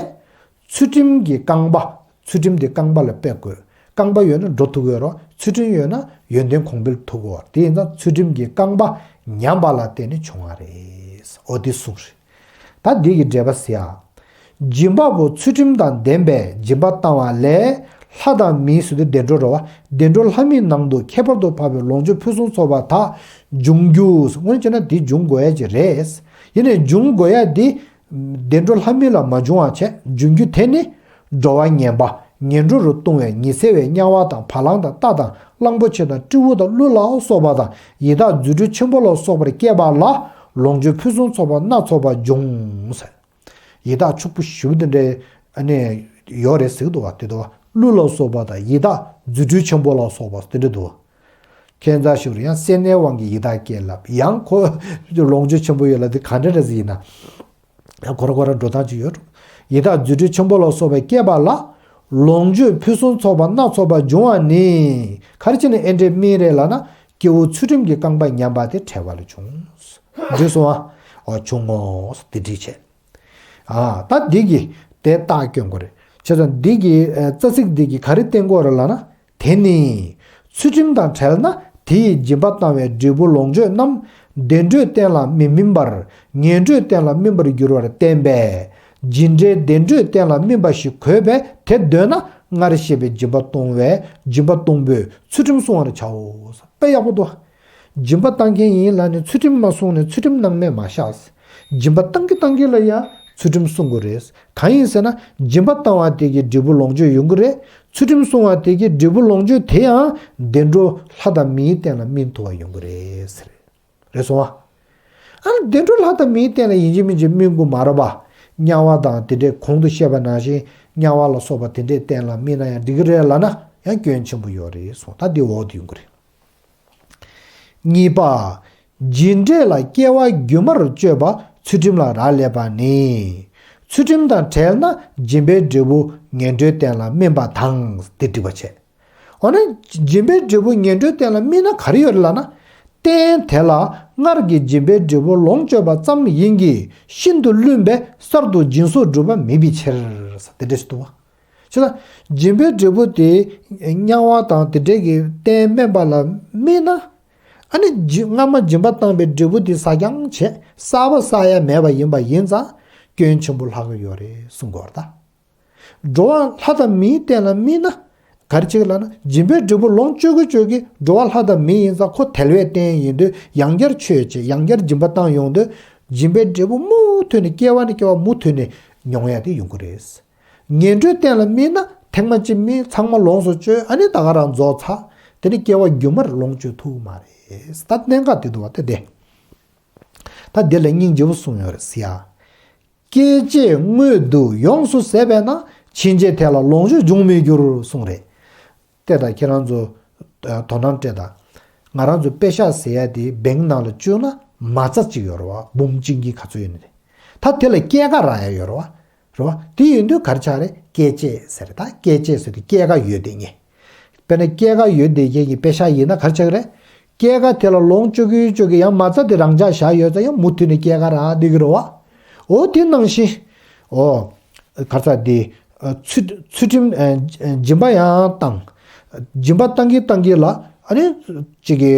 ཚུལ་ཁྲིམས་ཀྱི་རྐང་པ། ཚུལ་ཁྲིམས་དེ་རྐང་པ་ལ་སྤེལ་དགོས། རྐང་པ་ཡོད་ན་འགྲོ་ཐུབ་ཀྱི་ཡོད་རེད། ཚུལ་ཁྲིམས་ཡོད་ན་ཡོན་ཏན་གོང་འཕེལ་ཐུབ་ཀྱི་ཡོད་རེད། དེ་ཡིན་ཙང་ཚུལ་ཁྲིམས་ཀྱི་རྐང་པ་ཉམས་པ་ལ་བརྟེན་ནས་བྱུང་བ་རེད། འོ་དེ་གསུངས་རེད། ད་འདི་གི་འགྲེལ་པ་ཟེར་ཡ། སྦྱིན་པ་པོ་ཚུལ་ཁྲིམས་དང་ལྡན་པས་སྦྱིན་པ་བཏང་བ་ལས། ལྷ་དང་མིའི་ཟེར་དུས་བདེ་འགྲོ་རེད་བ། བདེ་འགྲོ་ལྷ་མིའི་ནང་དུ་ཁྱད་པར་དུ་འཕགས་པའི་ལོངས་སྤྱོད་ཕུན་སུམ་ཚོགས་པ་དག་འབྱུང་རྒྱུ། དངོས་གནས་བྱས་ན་འདི་འབྱུང་དགོས་ཡ་ཅིག་རེད། ཡིན་ནའི་འབྱུང་དགོས་ཡ་འདི་བདེ་འགྲོ་ལྷ་མི་ལ་མ་འབྱུང་བ་བྱས། འབྱུང་རྒྱུ་དེ་ནི་འགྲོ་བ་ངན་པ་ངན་འགྲོ་རུ་ལྟུང་བའི་ཉི་ཚེ་བའི་དམྱལ་བ་དང་བ་ལང་དང་རྟ་དང་གླང་པོ་ཆེ་དང་སྤྲེའུ་དང་ཀླུ་ལ་སོགས་པ་དང་ཡི་དྭགས་རྫུ་འཕྲུལ་ཆེན་པོ་ལ་སོགས་པར་སྐྱེས་པ་ལ་ལོངས་སྤྱོད་ཕུན་སུམ་ཚོགས་པ་སྣ་ཚོགས་པ་འབྱུང་ཟེར། ཡི་དྭགས་ཕྱུག་པོ་ཞེ་པོ་དེ་འདྲའི་ཨ་ནི་ཡོད་རེད་ཟེར་གི་འདུག་བ། དེ་འདུག་བ། ཀླུ་ལ་སོགས་པ་དང་ཡི་དྭགས་རྫུ་འཕྲུལ་ཆེན་པོ་ལ་སོགས་པ་དེ་འདྲ་འདུག་བ། ཁྱད་མཚར་ཞིག་རེད། ཡང་སེར་སྣའི་དབང་གིས་ཡི་དྭགས་སྐྱེས་ལབ། ཡང་ཁོ་ལོངས་སྤྱོད་ཆེན་པོ་ཡོད་ལབ་དེ་ག་འདྲ་རེད་ཟེར་ཡིན་ན། ཡང་ཁོ་ར་ཁོ་ར་འགྲོ་སྟངས་ཅིག་ཡོད་འགྲོ། ཡི་དྭགས་རྫུ་འཕྲུལ་ཆེན་པོ་ལ་སོགས་པས་བསྐྱེད་པ་ལ། ལོངས་སྤྱོད་ཕུན་སུམ་ཚོགས་པ་སྣ་ཚོགས་པ་འབྱུང་བ་ནི། ག་རེ་བྱས་ནས་ཨེ་འདྲའི་སྨིན་རེད་ལབ་ན། སྐྱེ་བོ་ཚུལ་ཁྲིམས་ཀྱི་རྐང་པ་ཉམས་པ་དེ་འཕྲད་པ་ལས་བྱུང་། འདི་སོང་ཨ། འོ་བྱུང་ངོ་། དེ་འགྲིག་བྱས། ཨ་ད་འདི་གི་དེ་རྟགས་སྐྱོན་དགོས་རེད། བྱས་ཙང་འདི་གི་རྩ་ཚིག་འདི་གི་ག་རེ་བསྟན་དགོས་རེད་ལབ་ན། དེ་ནི་ཚུལ་ཁྲིམས་དང་བྲལ་ན་དེ་ཡི་སྦྱིན་པ་བཏང་བའི་འབྲས་བུ་ལོངས་སྤྱོད་རྣམས་བདེ་འགྲོའི་རྟེན་ལ་མི་སྨིན་པར་ངན་འགྲོའི་རྟེན་ལ་སྨིན་པར་འགྱུར་བར་བསྟན་པས། སྦྱིན་འབྲས་བདེ་འགྲོའི་རྟེན་ལ་སྨིན་པ་ཞིག་དགོས་པས་དེ་འདོད་ན་སྔར་བཤད་པའི་སྦྱིན་པ་གཏོང་བའི་སྦྱིན་པ་གཏོང་པོས་ཚུལ་ཁྲིམས་བསྲུང་བར་བྱའོ། དཔེ་ཡག་པོ་འདུག་སྦྱིན་པ་བཏང་མཁན་ཡིན་ལབ་ནས་ཚུལ་ཁྲིམས་མ་བསྲུངས་ནས་ཚུལ་ཁྲིམས་སྣང་མེད་མ་བཞག་སྦྱིན་པ་བཏང་གི་བཏང་གི་ལ་ཡང་ཚུལ་ཁྲིམས་བསྲུང་དགོས་རེད། གང་ཡིན་ཟེར་ན་སྦྱིན་པ་བཏང་བ་དེ་གི་འབྲས་བུ་ལོངས་སྤྱོད་ཡོང་གི་རེད། ཚུལ་ཁྲིམས་བསྲུང་བ་དེ་གི་འབྲས་བུ་ལོངས་སྤྱོད་དེ་ཡང་བདེ་འགྲོ་ལྷ་དང་མིའི་རྟེན་ལ་སྨིན་ཐུབ་པ་ཡོང་གི་རེད་ཟེར། རེད་སོང་ཨ། ཨ་ནི་བདེ་འགྲོ་ལྷ་དང་མིའི་རྟེན་ལ་ཡིན་གཅིག་མིན་གཅིག་སྨིན་དགོས་མ་རེད་པ། དམྱལ་བ་དང་དེ་འདྲའི་གོང་དུ་བཤད་པ་ནང་བཞིན་དམྱལ་བ་ལ་སོགས་པ་དེ་འདྲའི་རྟེན་ལ་སྨིན་ན་ཡང་འགྲིག་གི་རེད་ལབ་ན་ཡང་སྐྱོན་ཆེན་པོ་ཡོད་རེད་སོང་། ད་འདི་འོག་ཏུ་ཡོང་གི་རེད། གཉིས་པ། སྦྱིན་འབྲས་ལ་སྐྱེ་བ་སྒྱུ་མར་སྤྱོད་པ་ཚུལ་ཁྲིམས་ལ་རག་ལས་པ་ནི། ཚུལ་ཁྲིམས་དང་བྲལ་ན་སྦྱིན་པའི་འབྲས་བུ་ངན་འགྲོའི་རྟེན་ལ་སྨིན་པ་དང་དེ་འགྲིག་པ་བྱས། འོ་ན་སྦྱིན་པའི་འབྲས་བུ་ངན་འགྲོའི་རྟེན་ལ་སྨིན་ན་ག་རེ་ཡོད་རེད་ལབ་ན། རྟེན་དེ་ལ་སྔར་གྱི་སྦྱིན་པའི་འབྲས་བུ་ལོངས་སྤྱོད་པ་ཙམ་ཡིན་གྱི་ཤིན་ཏུ་བླུན་པས་གསར་དུ་སྦྱིན་སོགས་སྒྲུབ་པ་མེད་པའི་ཕྱིར། དེ་འདྲ་ཞིག་འདུག་བ། བྱས་ཙང་སྦྱིན་པའི་འབྲས་བུ་དེ་དམྱལ་བ་དང་དེ་འདྲས་ཀྱི་རྟེན་དམན་པ་ལ་སྨིན་ན། ཨ་ནི་སྦྱིན་སྔ་མ་སྦྱིན་པ་བཏང་པའི་འབྲས་བུ་དེ་ཟ་རྐྱང་བྱས་གསར་པ་བསགས་ཡ་མེད་པ་ཡིན་པ་ཡིན་ཙང་སྐྱོན་ཆེན་པོ་ལྷག་གི་ཡོད་རེད་གསུང་གི་ཡོད་རེད་ད། འགྲོ་བ་ལྷ་དང་མིའི་རྟེན་ལ་སྨིན་ན། ག་རེ་བྱེད་ཀྱི་ལབ་ན་སྦྱིན་པའི་འབྲས་བུ་ལོངས་སྤྱོད་ཀྱི་སྤྱོད་ཀྱི་འགྲོ་བ་ལྷ་དང་མི་ཡིན་ཙང་ཁོ་དལ་བའི་རྟེན་ཡིན་དུས་ཡང་བསྐྱར་ཆོས་བྱེད་ཡང་བསྐྱར་སྦྱིན་པ་བཏང་ཡོང་དུས་སྦྱིན་པའི་འབྲས་བུ་མུ་མཐུད་ནས་སྐྱེ་བ་ནས་སྐྱེ་བ་མུ་མཐུད་ནས་མྱོང་ཡ་དེ་ཡོང་གི་རེད། ངན་འགྲོའི་རྟེན་ལ་སྨིན་ན་ཐེངས་མ་གཅིག་སྨིན་ཚང་མ་ལོངས་སུ་སྤྱོད་ཨ་ནི་ད་ག་རང་རྫོགས་ཚར། དེ་ནི་སྐྱེ་བ་སྒྱུ་མར་ལོངས་སྤྱོད་ཐུབ་མ་རེད། ད་གནད་འགག་དེ་འདུག་བ་དེ་དེ། ད་དེ་ལ་སྙིང་རྗེ་པོ་གསུངས་ཡོད་རེད་ཟེར་ཡ། སྐྱེད་བྱེད་དངོས་དུ་ཡོངས་སུ་ཟད་པས་ན་ཕྱིན་ཆད་དེ་ལ་ལོངས་སྤྱོད་འབྱུང་མི་འགྱུར་གསུངས་རེད། ལྟོས་དང་ཁྱེད་རང་ཚོ་དོ་སྣང་སྤྲད་དང་། ང་རང་ཚོ་པེ་ཤག་ཟེར་ཡ་དེ་བེང་ནང་ལ་བཅུག་ན་མ་རྩ་གཅིག་ཡོད་རེད་བ། འབུམ་གཅིག་གཉིས་ག་ཚོད་ཡོད་ནི་རེད། ད་དེ་ལ་སྐྱེད་ཀ་རག་ཡ་ཡོད་རེད་བ། རེད་བ། དེ་ཡིན་དུས་ག་རེ་ཆགས་རེད། སྐྱེད་བྱེད་ཟེར་རེད། ད་སྐྱེད་བྱེད་ཟེར་དུས་སྐྱེད་ཀ་ཡོད་དེ་ངེས། དཔེར་ན་སྐྱེད་ཀ་ཡོད་དེ་ངེས་ཀྱི་པེ་ཤག་ཡིན་ན་ག་རེ་ཆགས་ཀྱི་རེད། སྐྱེད་ཀ་དེ་ལ་ལོངས་སྤྱོད་ཀྱི་སྤྱོད་ཀྱི་ཡང་མ་རྩ་དེ་རང་འཇགས་བཞག་ཡོད་ཙང་ཡང་མུ་མཐུད་ནས་སྐྱེད་ཀ་རག་བསྡད་ཀྱི་རེད་བ། འོ་དེ་ནང་བཞིན། འོ། ག་རེ་ཟེར་དེ། ཚུལ་ཚུལ་ཁྲིམས་སྦྱིན་པ་ཡང་བཏང་། སྦྱིན་པ་བཏང་གི་བཏང་གི་ལ་ཨ་ནི། ཅིག་གི་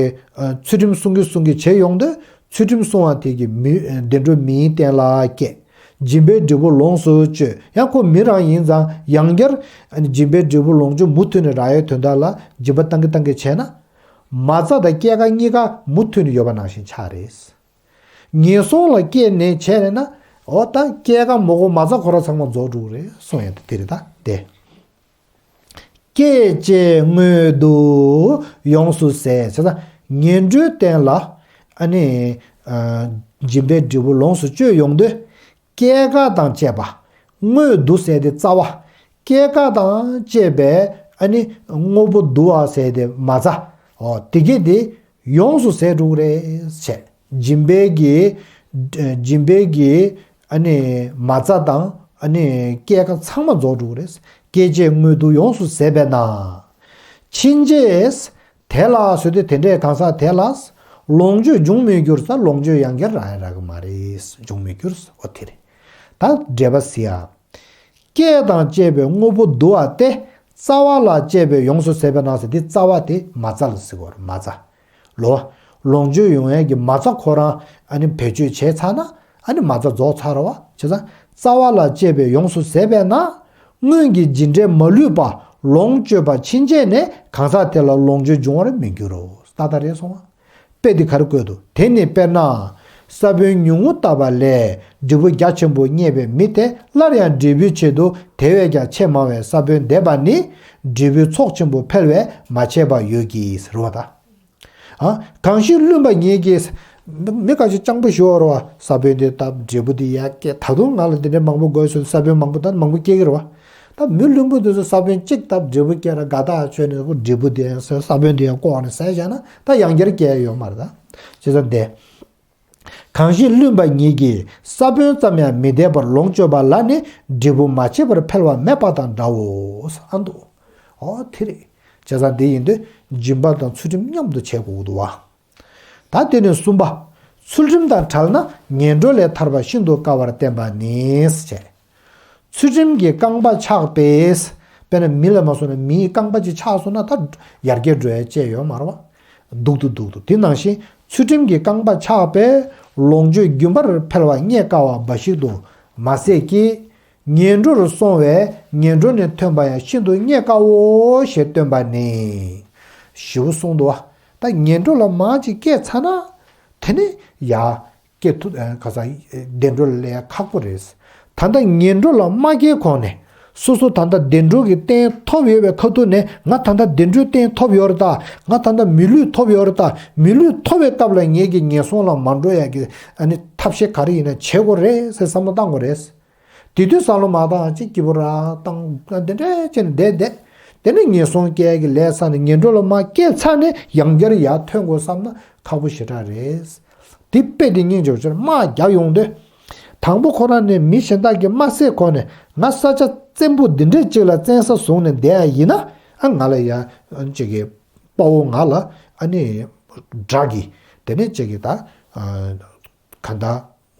ཚུལ་ཁྲིམས་སྲུང་གི་སྲུང་གི་བྱས་ཡོང་དུས་ཚུལ་ཁྲིམས་སྲུང་བ་དེ་གི་མི་བདེ་འགྲོ་མིའི་རྟེན་ལ་སྐྱེས། སྦྱིན་པའི་འབྲས་བུ་ལོངས་སུ་སྤྱོད། ཡང་ཁོ་མི་རང་ཡིན་ཙང་ཡང་བསྐྱར་སྦྱིན་པའི་འབྲས་བུ་ལོངས་སྤྱོད་མུ་མཐུད་ནས་རག་ཡའི་དོན་དག་ལ་སྦྱིན་པ་བཏང་གི་བཏང་གི་བྱས་ན། མ་རྩ་དང་སྐྱེད་ཀ་གཉིས་ཀ་མུ་མཐུད་ནས་ཡོད་པ་ནང་བཞིན་ཆགས་རེད། ངན་སོང་ལ་སྐྱེས་ནས་བྱས་ནས་ན། འོ་ད་སྐྱེད་ཀ་མོ་གོ་མ་རྩ་ཁོ་ར་ཚང་མ་རྫོགས་འགྲོ་གི་རེད་གསུངས་ཡོད་དེ་རེད་ད་དེ། སྐྱེད་བྱེད་དངོས་དུ་ཡོངས་སུ་ཟད་བྱས་ཙང་ངན་འགྲོའི་རྟེན་ལ་ཨ་ནི། སྦྱིན་པའི་འབྲས་བུ་ལོངས་སུ་སྤྱོད་ཡོང་དུས། སྐྱེད་ཀ་དང་བཅས་པ། དངོས་དུ་ཟད་དེ་རྩ་བ། སྐྱེད་ཀ་དང་བཅས་པའི་ཨ་ནི་དངོས་པོ་དུ་བ་ཟད་དེ་མ་རྩ། འོ་དེ་གས་དེ། ཡོངས་སུ་ཟད་འགྲོ་གི་རེད་བྱས། སྦྱིན་པའི་གི་སྦྱིན་པའི་གི་ཨ་ནི་མ་རྩ་དང་ཨ་ནི་སྐྱེད་ཀ་ཚང་མ་རྫོགས་འགྲོ་གི་རེད། སྐྱེད་བྱེད་དངོས་དུ་ཡོངས་སུ་ཟད་པས་ན། ཕྱིན་ཆད་དེ་ལ་ཟེར་དུས་དེ་འདྲའི་གང་ཟག་དེ་ལ་ལོངས་སྤྱོད་འབྱུང་མི་འགྱུར་ཟེར། ལོངས་སྤྱོད་ཡང་བསྐྱར་རག་ཡང་རག་གི་མ་རེད། འབྱུང་མི་འགྱུར་ཟེར། འོ་དེ་རེད། ད་འགྲེལ་པ་ཟེར་ཡ། སྐྱེད་དང་བཅས་པའི་དངོས་པོ་དུ་བ་སྟེ། རྩ་བ་ལ་བཅས་པའི་ཡོངས་སུ་ཟད་པས་ན་ཟེར་དེ་རྩ་བ་དེ་མ་རྩ་ལ་ཟེར་གོ་རེད། མ་རྩ། ལོ། ལོངས་སྤྱོད་ཡོང་ཡས་ཀྱི་མ་རྩ་ཁོ་རང་ཨ་ནི་བེད་སྤྱོད་བྱས་ཚར་ན་ཨ་ནི་མ་རྩ་རྫོགས་ཚར་རེད་བ། བྱས་ཙང་རྩ་བ་ལ་བཅས་པའི་ཡོངས་སུ་ཟད་པས་ན། སྔོན་གྱི་སྦྱིན་འབྲས་མ་ལུས་པ་ལོངས་སྤྱོད་པ་ཕྱིན་ཆད་ནས་གང་ཟག་དེ་ལ་ལོངས་སྤྱོད་འབྱུང་བར་མི་འགྱུར་རོ། ཏག་ཏག་རེད་སོང་བ། དཔེ་འདི་ག་རེ་བཀོད་འདུག་དེ་ནི་དཔེར་ན། ས་བོན་ཉུང་ངུ་བཏབ་པ་ལས་འབྲས་བུ་རྒྱ་ཆེན་པོ་རྙེད་པའི་མི་དེ་སླར་ཡང་འབྲས་བུའི་ཆེད་དུ་དེ་བས་ཀྱང་ཆེས་མང་བའི་ས་བོན་འདེབས་པ་ནི་འབྲས་བུའི་ཚོགས་ཆེན་པོ་འཕེལ་བས་མ་ཆད་པ་ཡོད་ཀྱི་ཟེར་བ་དང་། ཨ། གང་ཞིག་བླུན་པ་ཉིད་ཀྱིས། མི་མི་ཁ་ཅིག་སྤྱང་པོ་ཞུ་བ་རེད་བ། ས་བོན་འདི་བཏབ་འབྲས་བུ་འདི་ཡར་སྐྱེ། ད་དུང་ང་ལ་འདི་འདྲའི་མང་པོ་དགོས་ཟེར་ས་བོན་མང་པོ་ད་མང་པོ་སྐྱེ་གི་རེད་བ། ད་མི་བླུན་པོ་དེ་ཚོ་ས་བོན་གཅིག་བཏབ་འབྲས་བུ་སྐྱེ་ར་དགའ་ཐག་ཆོད་ནས་འབྲས་བུ་དེ་ཡང་ཟེར་ས་བོན་དེ་ཡང་བཀོག་ནས་ཟས་བཞག་ན་ད་ཡང་བསྐྱར་སྐྱེ་ཡ་ཡོད་མ་རེད་ད། བྱས་ཙང་དེ། གང་ཞིག་བླུན་པ་ཉིད་ཀྱིས་ས་བོན་ཙམ་ཡང་མི་འདེབས་པར་ལོངས་སྤྱོད་པ་ལ་ནི་འབྲས་བུ་མ་མཆིས་པར་འཕེལ་བ་མེད་པ་དང་འདྲའོ། ཨ་འདུག་འོ་དེ་རེད། བྱས་ཙང་དེ་ཡིན་དུས་སྦྱིན་པ་དང་ཚུལ་ཁྲིམས་མཉམ་དུ་བྱེད་དགོས་འདུག་བ། ད་དེ་ནས་གསུམ་པ། ཚུལ་ཁྲིམས་དང་བྲལ་ན་ངན་འགྲོ་ལས་ཐར་བ་ཤིན་ཏུ་དཀའ་བར་བསྟན་པ་ནི། ཞེས། ཚུལ་ཁྲིམས་ཀྱི་རྐང་པ་ཆག་པས། དཔེར་ན་མི་ལ་མ་སོང་ན་མིའི་རྐང་པ་ཅིག་ཆག་སོང་ན་ད་ཡར་རྒྱས་འགྲོ་ཡ་ཅེས་ཡོད་མ་རེད་བ། སྡུག་ཏུ་སྡུག་ཏུ། དེ་ནང་བཞིན་ཚུལ་ཁྲིམས་ཀྱི་རྐང་པ་ཆག་པས་ལོངས་སྤྱོད་རྒྱུན་པར་འཕེལ་བ་རྙེད་དཀའ་བ་འབའ་ཞིག་ཏུ་མ་ཟད་ཀྱི། ངན་འགྲོར་སོང་བས་ངན་འགྲོ་ནས་ཐོན་པ་ཡང་ཤིན་ཏུ་རྙེད་དཀའོ་ཞེས་སྟོན་པ་ནི། ཞེས་གསུངས་འདུག་བ། ད་ངན་འགྲོ་ལ་མར་ཅིག་སྐྱེས་ཚར་ན། དེ་ནི་ཡ། སྐྱེ་ཐུབ་ཨ། ག་ས་བདེ་འགྲོ་ལ་སླེབས་ཁག་པོ་རེད། ད་ལྟ་ངན་འགྲོ་ལ་མ་སྐྱེས་གོང་ནས་སོ་སོ་ད་ལྟ་བདེ་འགྲོ་གི་རྟེན་ཐོབ་ཡོད་པའི་ཁ་ཐུག་ནས་ང་ད་ལྟ་བདེ་འགྲོའི་རྟེན་ཐོབ་ཡོད་རེད་ད། ང་ད་ལྟ་མི་ལུས་ཐོབ་ཡོད་རེད་ད། མི་ལུས་ཐོབ་པའི་སྐབས་ལ་ངེད་ཀྱི་ངན་སོང་ལ་མ་འགྲོ་ཡ་གི་ཨ་ནི་ཐབས་ཤེས་ག་རེ་ཡིན་ན་བྱེད་དགོས་རེད་ཟེར་བསམ་བློ་བཏང་དགོས་རེད། དེ་དུས་བསམ་བློ་མ་བཏང་ཅིག་སྐྱིད་པོ་ར་བཏང་དེ་འདྲ་བྱས་ནས་བསྡད་བསྡད། དེ་ནས་ངན་སོང་སྐྱེ་གི་ལས་བསགས་ནས་ངན་འགྲོ་ལ་མར་སྐྱེས་ཚར་ནས་ཡང་བསྐྱར་ཡར་ཐོན་དགོས་བསམ་ན་ཁག་པོ་ཞེ་དྲག་རེད། དེ་དཔེ་དེ་སྙིང་རྗེ་པོ་ཆེར་དམག་རྒྱག་ཡོང་དུས། དང་པོ་ཁོ་རང་ནས་མི་གཞན་དག་གིས་མ་བསད་གོང་ནས་ང་ས་ཆ་བཙན་པོ་འདི་འདྲའི་ཅིག་ལ་བཙན་ས་བཟུང་ནས་བསྡད་ཡ་ཡིན་ན་ཨ་ང་ལ་ཡ་ཅིག་གི་དཔའ་བོ་ང་ལ་ཨ་ནི་དགྲ་གི་དེ་ནས་ཅིག་གི་ད་ག་ད།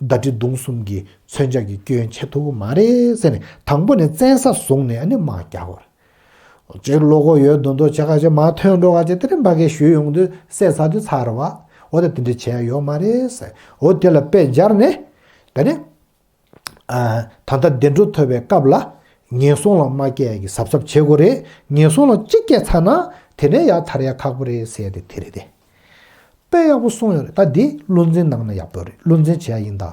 ཟླ་སྒྲིལ་མདུང་གསུམ་གྱི་མཚོན་ཆ་གི་སྐྱོན་བྱེད་ཐུབ་ཀྱི་མ་རེད་ཟེར་ནས་དང་པོ་ནས་བཙན་ས་བཟུང་ནས་ཨ་ནི་དམག་རྒྱག་དགོས་རེད། ཅེས་བློ་ཁོག་ཡོད་མདོག་མདོག་བྱེད་ག་བྱེད་མ་ཐོན་འགྲོ་ག་བྱེད་དེ་རིང་ཕ་གིར་ཞུས་ཡོང་དུས་བསད་ཚར་དུས་ཚར་བ། འོ་ད་དེ་འདྲ་བྱས་ཡོད་མ་རེད་ཟེར། འོ་དེ་ལ་དཔེ་སྦྱར་ནས་ད་ནི། ད་ལྟ་བདེ་འགྲོ་ཐོབ་པའི་སྐབས་ལ་ངན་སོང་ལ་མ་སྐྱེ་ཡ་གི་གཟབ་གཟབ་བྱེད་དགོས་རེད། ངན་སོང་ལ་གཅིག་སྐྱེས་ཚར་ན་དེ་ནས་ཡར་ཐར་ཡ་ཁག་པོ་རེད་ཟེར་ཡ་དེ་དེ་རེད་དེ། དཔེ་ཡག་པོ་གསུངས་ཡོད་རེད། ད་འདི་བློ་འཛིན་གནང་ན་ཡག་པོ་རེད། བློ་འཛིན་བྱེད་ཡ་ཡིན་ད།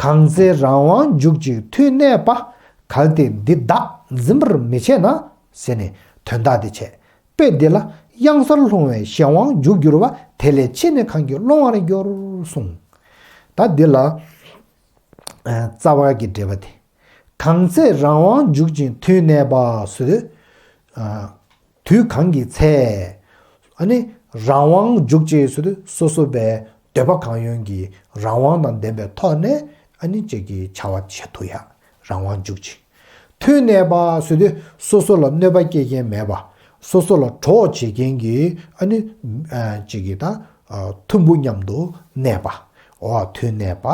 གང་ཚེ་རང་དབང་འཇུག་ཅིང་མཐུས་གནས་པ། གལ་ཏེ་འདི་བདག་འཛིན་པར་མི་བྱེད་ན། ཟེར་ནས་དོན་དག་འདི་བྱས། དཔེ་འདི་ལ་གཡང་སར་ལྷུང་བའི་གཞན་དབང་འཇུག་འགྱུར་བ། དེ་ལས་ཕྱིས་ནི་གང་གིས་སློང་བར་འགྱུར་གསུངས། ད་འདི་ལ། རྩ་བ་གི་འགྲེལ་པ་དེ། གང་ཚེ་རང་དབང་འཇུག་ཅིང་མཐུས་གནས་པ་ཟེར་དུས། དུས་གང་གི་ཚེ། ཨ་ནི་རང་དབང་འཇུག་ཅེས་ཟེར་དུས་སོ་སོ་བའི་འདོད་པ་གང་ཡོང་གི་རང་དབང་དང་ལྡན་པའི་ཐོག་ནས་ཨ་ནི་ཅིག་གི་བྱ་བ་བྱེད་ཐུབ་ཡ་རང་དབང་འཇུག་ཅིང་། མཐུས་གནས་པ་ཟེར་དུས་སོ་སོ་ལ་གནོད་པ་སྐྱེལ་མཁན་མེད་པ། སོ་སོ་ལ་གྲོགས་བྱེད་མཁན་གྱི་ཨ་ནི་ཅིག་གི་ད་མཐུན་པོ་མཉམ་དུ་གནས་པ། འོ་མཐུས་གནས་པ།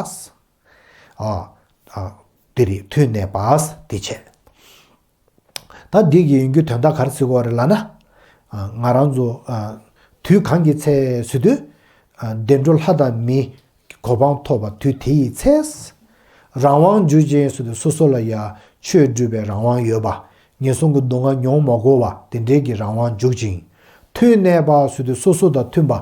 ཨ། ཨ། དེ་རེད། མཐུས་གནས་པ། དེ་བྱས། ད་འདི་གི་ཡིན་རྒྱུ་དོན་དག་ག་རེ་ཟེར་གྱི་ཡོད་རེད་ལབ་ན། ཨ། ང་རང་ཚོ། ཨ། དུས་གང་གི་ཚེ་ཟེར་དུས། ཨ། བདེ་འགྲོ་ལྷ་དང་མིའི་གོ་འཕང་ཐོབ་པ་དུས་དེ་ཡི་ཚེ། རང་དབང་འཇུག་ཅིང་ཟེར་དུས་སོ་སོ་ལ་ཡ་ཆོས་སྒྲུབ་པའི་རང་དབང་ཡོད་པ། ངན་སོང་གི་སྡུག་བསྔལ་མྱོང་མ་དགོས་པ་དེ་འདྲའི་གི་རང་དབང་འཇུག་ཅིང་། མཐུས་གནས་པ་ཟེར་དུས་སོ་སོ་དང་མཐུན་པ།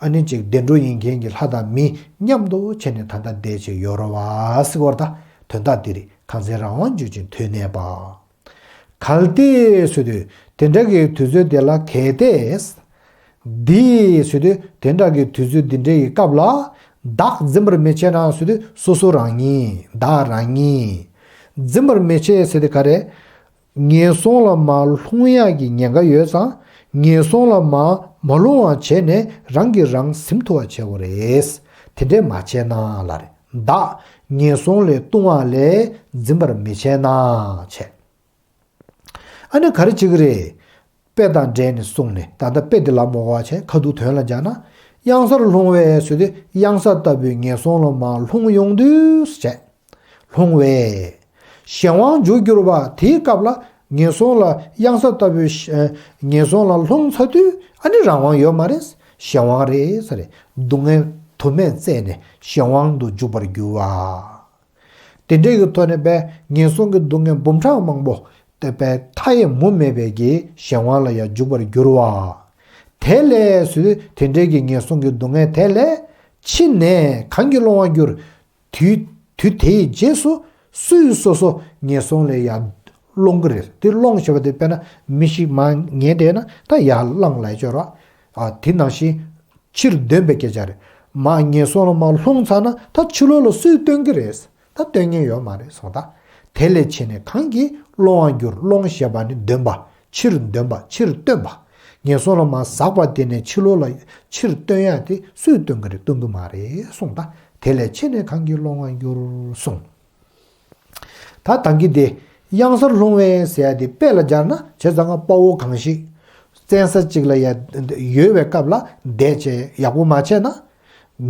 ཨ་ནི་ཅིག་བདེ་འགྲོ་ཡིན་མཁན་གྱི་ལྷ་དང་མི་མཉམ་དུ་བྱས་ནས་ད་ལྟ་བསྡད་བྱས་ཡོད་རེད་བ་ཟེར་བ་ད་དོན་དག་འདི་རེད། གང་ཚེ་རང་དབང་འཇུག་ཅིང་མཐུས་གནས་པ། གལ་ཏེ་ཟེར་དུས་དེ་འདྲ་གི་དུས་ཚོད་དེ་ལ་གལ་ཏེ། འདི་ཟེར་དུས་དེ་འདྲ་གི་དུས་ཚོད་འདི་འདྲ་ཡི་སྐབས་ལ་བདག་འཛིན་པར་མི་བྱེད་ན་ཟེར་དུས་སོ་སོ་རང་ཉིད་བདག་རང་ཉིད། འཛིན་པར་མི་བྱེད་ཟེར་དུས་ག་རེ། ངན་སོང་ལ་མར་ལྷུང་ཡག་གི་ཉེན་ཁ་ཡོད་ཙང་ངན་སོང་ལ་མར་ མ་སློང་བ་བྱས་ནས་རང་གིས་རང་ཟིན་ཐུབ་པ་བྱེད་དགོས་རེད། དེ་འདྲས་མ་བྱས་ན་ལ་རེད། བདག་ངན་སོང་ལས་ལྟུང་བ་ལས་འཛིན་པར་མི་བྱེད་ན་བྱས། ཨ་ནི་ག་རེ་བྱེད་ཀྱི་རེད། དཔེ་དང་འབྲེལ་ནས་གསུངས་ནས། ད་ལྟ་དཔེ་འདི་ལ་མོ་ག་བྱས། ཁ་ཐུག་དོན་ལ་སྦྱར་ན། གཡང་སར་ལྷུང་བས་ཟེར་དུས། གཡང་ས་ལྟ་བུའི་ངན་སོང་ལ་མར་ལྷུང་ཡོང་དུས་བྱས། ལྷུང་བས། གཞན་དབང་འཇུག་འགྱུར་བ། དེའི་སྐབས་ལ་ངན་སོང་ལ། གཡང་ས་ལྟ་བུའི་ངན་སོང་ལ་ལྷུང་ཚར་དུས། ཨ་ནི་རང་དབང་ཡོད་མ་རེད། གཞན་དབང་རེད་ཟེར། སྡུག་བསྔལ་དུ་མས་གཙེས་ནས་གཞན་དབང་དུ་འཇུག་པར་འགྱུར་བ། དེ་འདྲའི་གི་ཐོག་ནས་པས་ངན་སོང་གི་སྡུག་བསྔལ་འབུམ་ཕྲག་མང་པོ་དེ་པས་མཐའ་ཡས་མུ་མེད་པའི་གི་གཞན་དབང་ལ་ཡང་འཇུག་པར་འགྱུར་བ། དེ་ལས་སུ་དེ་འདྲའི་གི་ངན་སོང་གི་སྡུག་བསྔལ་དེ་ལས་ཕྱིས་ནས་གང་གིས་སློང་བར་འགྱུར། དུས་དུས་དེའི་རྗེས་སུ་སུས་སོ་སོ་ངན་སོང་ལས་ཡར་སློང་གི་རེད། དེ་སློང་ཞེས་པ་དེ་དཔེར་ན་མི་ཞིག་མར་ཉལ་བསྡད་ན་ད་ཡར་བླངས་ལ་སྦྱོར་བ། ཨ་དེ་ནང་བཞིན། ཕྱིར་འདོན་པའི་སྐད་ཆ་རེད། མར་ངན་སོང་ལ་མར་ལྷུང་ཚར་ན་ད་ཕྱི་ལོགས་ལ་སུས་སྟོན་གྱི་རེད། ད་སྟོན་མཁན་ཡོད་མ་རེད་སོང་ད། དེ་ལས་ཕྱིས་ནས་གང་གིས་སློང་བར་འགྱུར། སློང་ཞེས་པ་ནི་འདོན་པ། ཕྱིར་འདོན་པ། ཕྱིར་སྟོན་པ། ངན་སོང་ལ་མར་ཟགས་པ་དེ་ནས་ཕྱི་ལོགས་ལ་ཕྱིར་སྟོན་ཡ་དེ་སུས་སྟོན་གྱི་རེད། སྟོན་གྱི་མ་རེད་སོང་ད། དེ་ལས་ཕྱིས་ནས་གང་གིས་སློང་བར་འགྱུར་གསུངས། ད་ད་གིན་དེ་གཡང་སར་ལྷུང་བས་ཟེར་ཡ་དེ་དཔེ་ལ་སྦྱར་ན། བྱས་ཙང་ང་དཔའ་བོ་གང་ཞིག་བཙན་ས་གཅིག་ལ་ཡ་ཡོད་པའི་སྐབས་ལ་བསྡད་བྱས་ཡག་པོ་མ་བྱས་ན།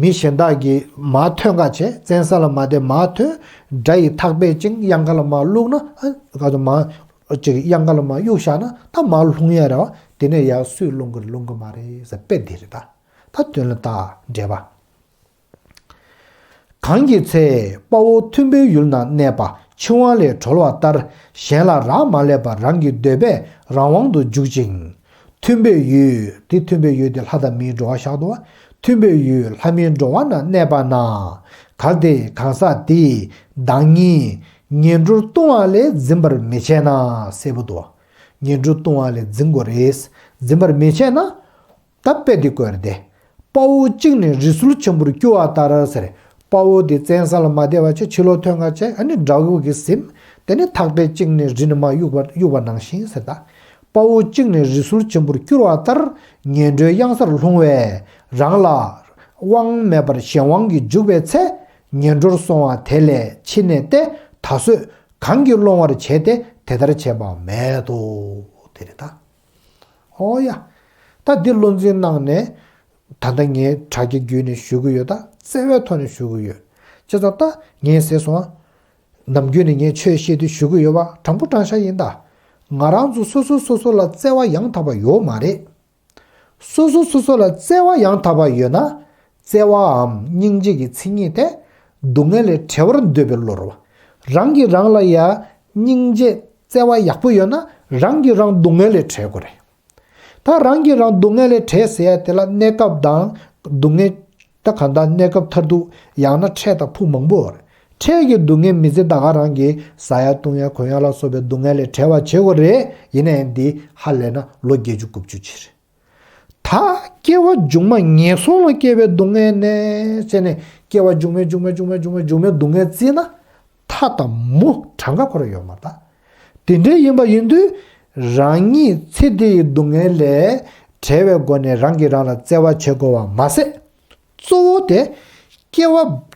མི་གཞན་དག་གིས་མར་ཐོན་ག་བྱས། བཙན་ས་ལ་མ་བསྡད། མར་ཐོན། དགྲ་ཡི་ཐག་པས་བཅིངས། གཡང་ཁ་ལ་མར་བླུགས་ན། ཨ་ག་ཚོད་མར་ཅིག་གཡང་ཁ་ལ་མར་གཡུགས་བཞག་ན་ད་མར་ལྷུང་ཡ་རེད་བ། དེ་ནས་ཡར་སུས་སློང་གི་རེད། སློང་གི་མ་རེད་ཟེར། དཔེ་འདི་རེད་ད། ད་དོན་ལ་ད་འགྲེལ་པ། གང་གི་ཚེ་དཔའ་བོ་མཐུན་པའི་ཡུལ་ན་གནས་པ། འཆིང་བ་ལས་གྲོལ་བ་ལྟར། གཞན་ལ་རག་མ་ལས་པར་རང་གི་འདོད་པས་རང་དབང་དུ་འཇུག་ཅིང་། མཐུན་པའི་ཡུལ། དེ་མཐུན་པའི་ཡུལ་དེ་ལྷ་དང་མིའི་འགྲོ་བ་བཞག་འདུག་བ། མཐུན་པའི་ཡུལ་ལྷ་མིའི་འགྲོ་བ་ན་གནས་པ་ན། གལ་ཏེ་གང་ཟག་དེས་བདག་ཉིད་ངན་འགྲོར་ལྟུང་བ་ལས་འཛིན་པར་མི་བྱེད་ན། གསལ་པོ་འདུག་བ། ངན་འགྲོར་ལྟུང་བ་ལས་འཛིན་དགོས་རེད། འཛིན་པར་མི་བྱེད་ན། ད་དཔེ་འདི་བཀོད་དེ། དཔའ་བོ་གཅིག་ནི་རི་སུལ་ཆེན་པོར་སྐྱུར་བ་ལྟར་ཟེར། དཔའ་བོ་དེ་བཙན་ས་ལ་མ་བསྡད་པ་བྱས། ཕྱི་ལོགས་ཐོན་ག་བྱས། ཨ་ནི་དགྲ་བོ་གིས་ཟིན། དེ་ནི་ཐག་པས་བཅིངས་ནས་རི་ནས་མར་གཡུག་པ་གཡུག་པ་ནང་བཞིན་ཟེར་ད། དཔའ་བོ་གཅིག་ནི་རི་སུལ་ཆེན་པོར་སྐྱུར་བ་ལྟར། ངན་འགྲོའི་གཡང་སར་ལྷུང་བས་རང་ལ་དབང་མེད་པར་གཞན་དབང་གིས་འཇུག་པའི་ཚེ། ངན་འགྲོར་སོང་བ་དེ་ལས་ཕྱི་ནས་ཏེ། ད་གཟོད་གང་གིས་སློང་བར་བྱེད་དེ། དེ་ལྟར་བྱེད་པ་མེད་དོ། དེ་རེད་ད། ཨོ་ཡ། ད་འདི་བློ་འཛིན་གནང་ནས། ད་ལྟ་ངས་དྲ་རྒྱ་བརྒྱུད་ནས་ཞུ་གི་ཡོད། ད་བརྩེ་བའི་ཐོག་ནས་ཞུ་གི་ཡོད། བྱས་ཙང་ད་ངས་ཟེར་སོང་། ནམ་རྒྱུན་ནས་ངས་ཆོས་བཤད་དུས་ཞུ་གི་ཡོད་པ། དྲང་པོ་དྲང་བཞག་ཡིན་ད། ང་རང་ཚོ་སོ་སོ་སོ་སོ་ལ་བརྩེ་བ་ཡང་དག་པ་ཡོད་མ་རེད། སོ་སོ་སོ་སོ་ལ་བརྩེ་བ་ཡང་དག་པ་ཡོད་ན། བརྩེ་བའམ་སྙིང་རྗེ་གི་མཚན་ཉིད་དེ་སྡུག་བསྔལ་ལས་བྲལ་བར་འདོད་པའི་བློ་རེད་བ། རང་གིས་རང་ལ་ཡ་སྙིང་རྗེ་བརྩེ་བ་ཡག་པོ་ཡོད་ན། རང་གིས་རང་སྡུག་བསྔལ་ལས་བྲལ་དགོས་རེད། ད་རང་གིས་རང་སྡུག་བསྔལ་ལས་བྲལ་ཟེར་ཡ་དེ་ལ་གནས་སྐབས་དང་སྡུག་བསྔལ། ད་གང་ལྟར་གནས་སྐབས་མཐར་ཐུག་ཡང་ན་འཕྲལ་དང་ཕུགས་མང་པོ་ཡོད་རེད། འཕྲལ་གྱི་སྡུག་བསྔལ་མི་ཚེ་ད་ག་རང་གིས་ཟ་ཡ་བཏུང་ཡ་གོན་ཡ་ལ་སོགས་པའི་སྡུག་བསྔལ་ལས་བྲལ་བ་བྱེད་དགོས་རེད། ཡིན་ནའི་འདི་ཧ་ལས་ན་ལོ་བརྒྱད་ཅུ་དགུ་བཅུ་ཅིག་རེད། ད་སྐྱེ་བ་མཇུག་མ་ངན་སོང་ལ་སྐྱེ་བའི་སྡུག་བསྔལ་ནས་བྱས་ནས། སྐྱེ་བ་མཇུག་མའི་མཇུག་མའི་མཇུག་མའི་མཇུག་མའི་མཇུག་མའི་སྡུག་བསྔལ་བརྩིས་ན། མཐའ་དང་མུ་གྲངས་ཀ་ཁོ་རང་ཡོད་མ་རེད་ད། དེ་འདྲ་ཡིན་པ་ཡིན་དུས། རང་ཉིད་ཚེ་འདི་ཡི་སྡུག་བསྔལ་ལས་བྲལ་བའི་སྒོ་ནས་རང་གིས་རང་ལ་བརྩེ་བ་བྱེད་དགོས་པ་མ་ཟད། གཙོ་བོ་དེ་སྐྱེ་བ་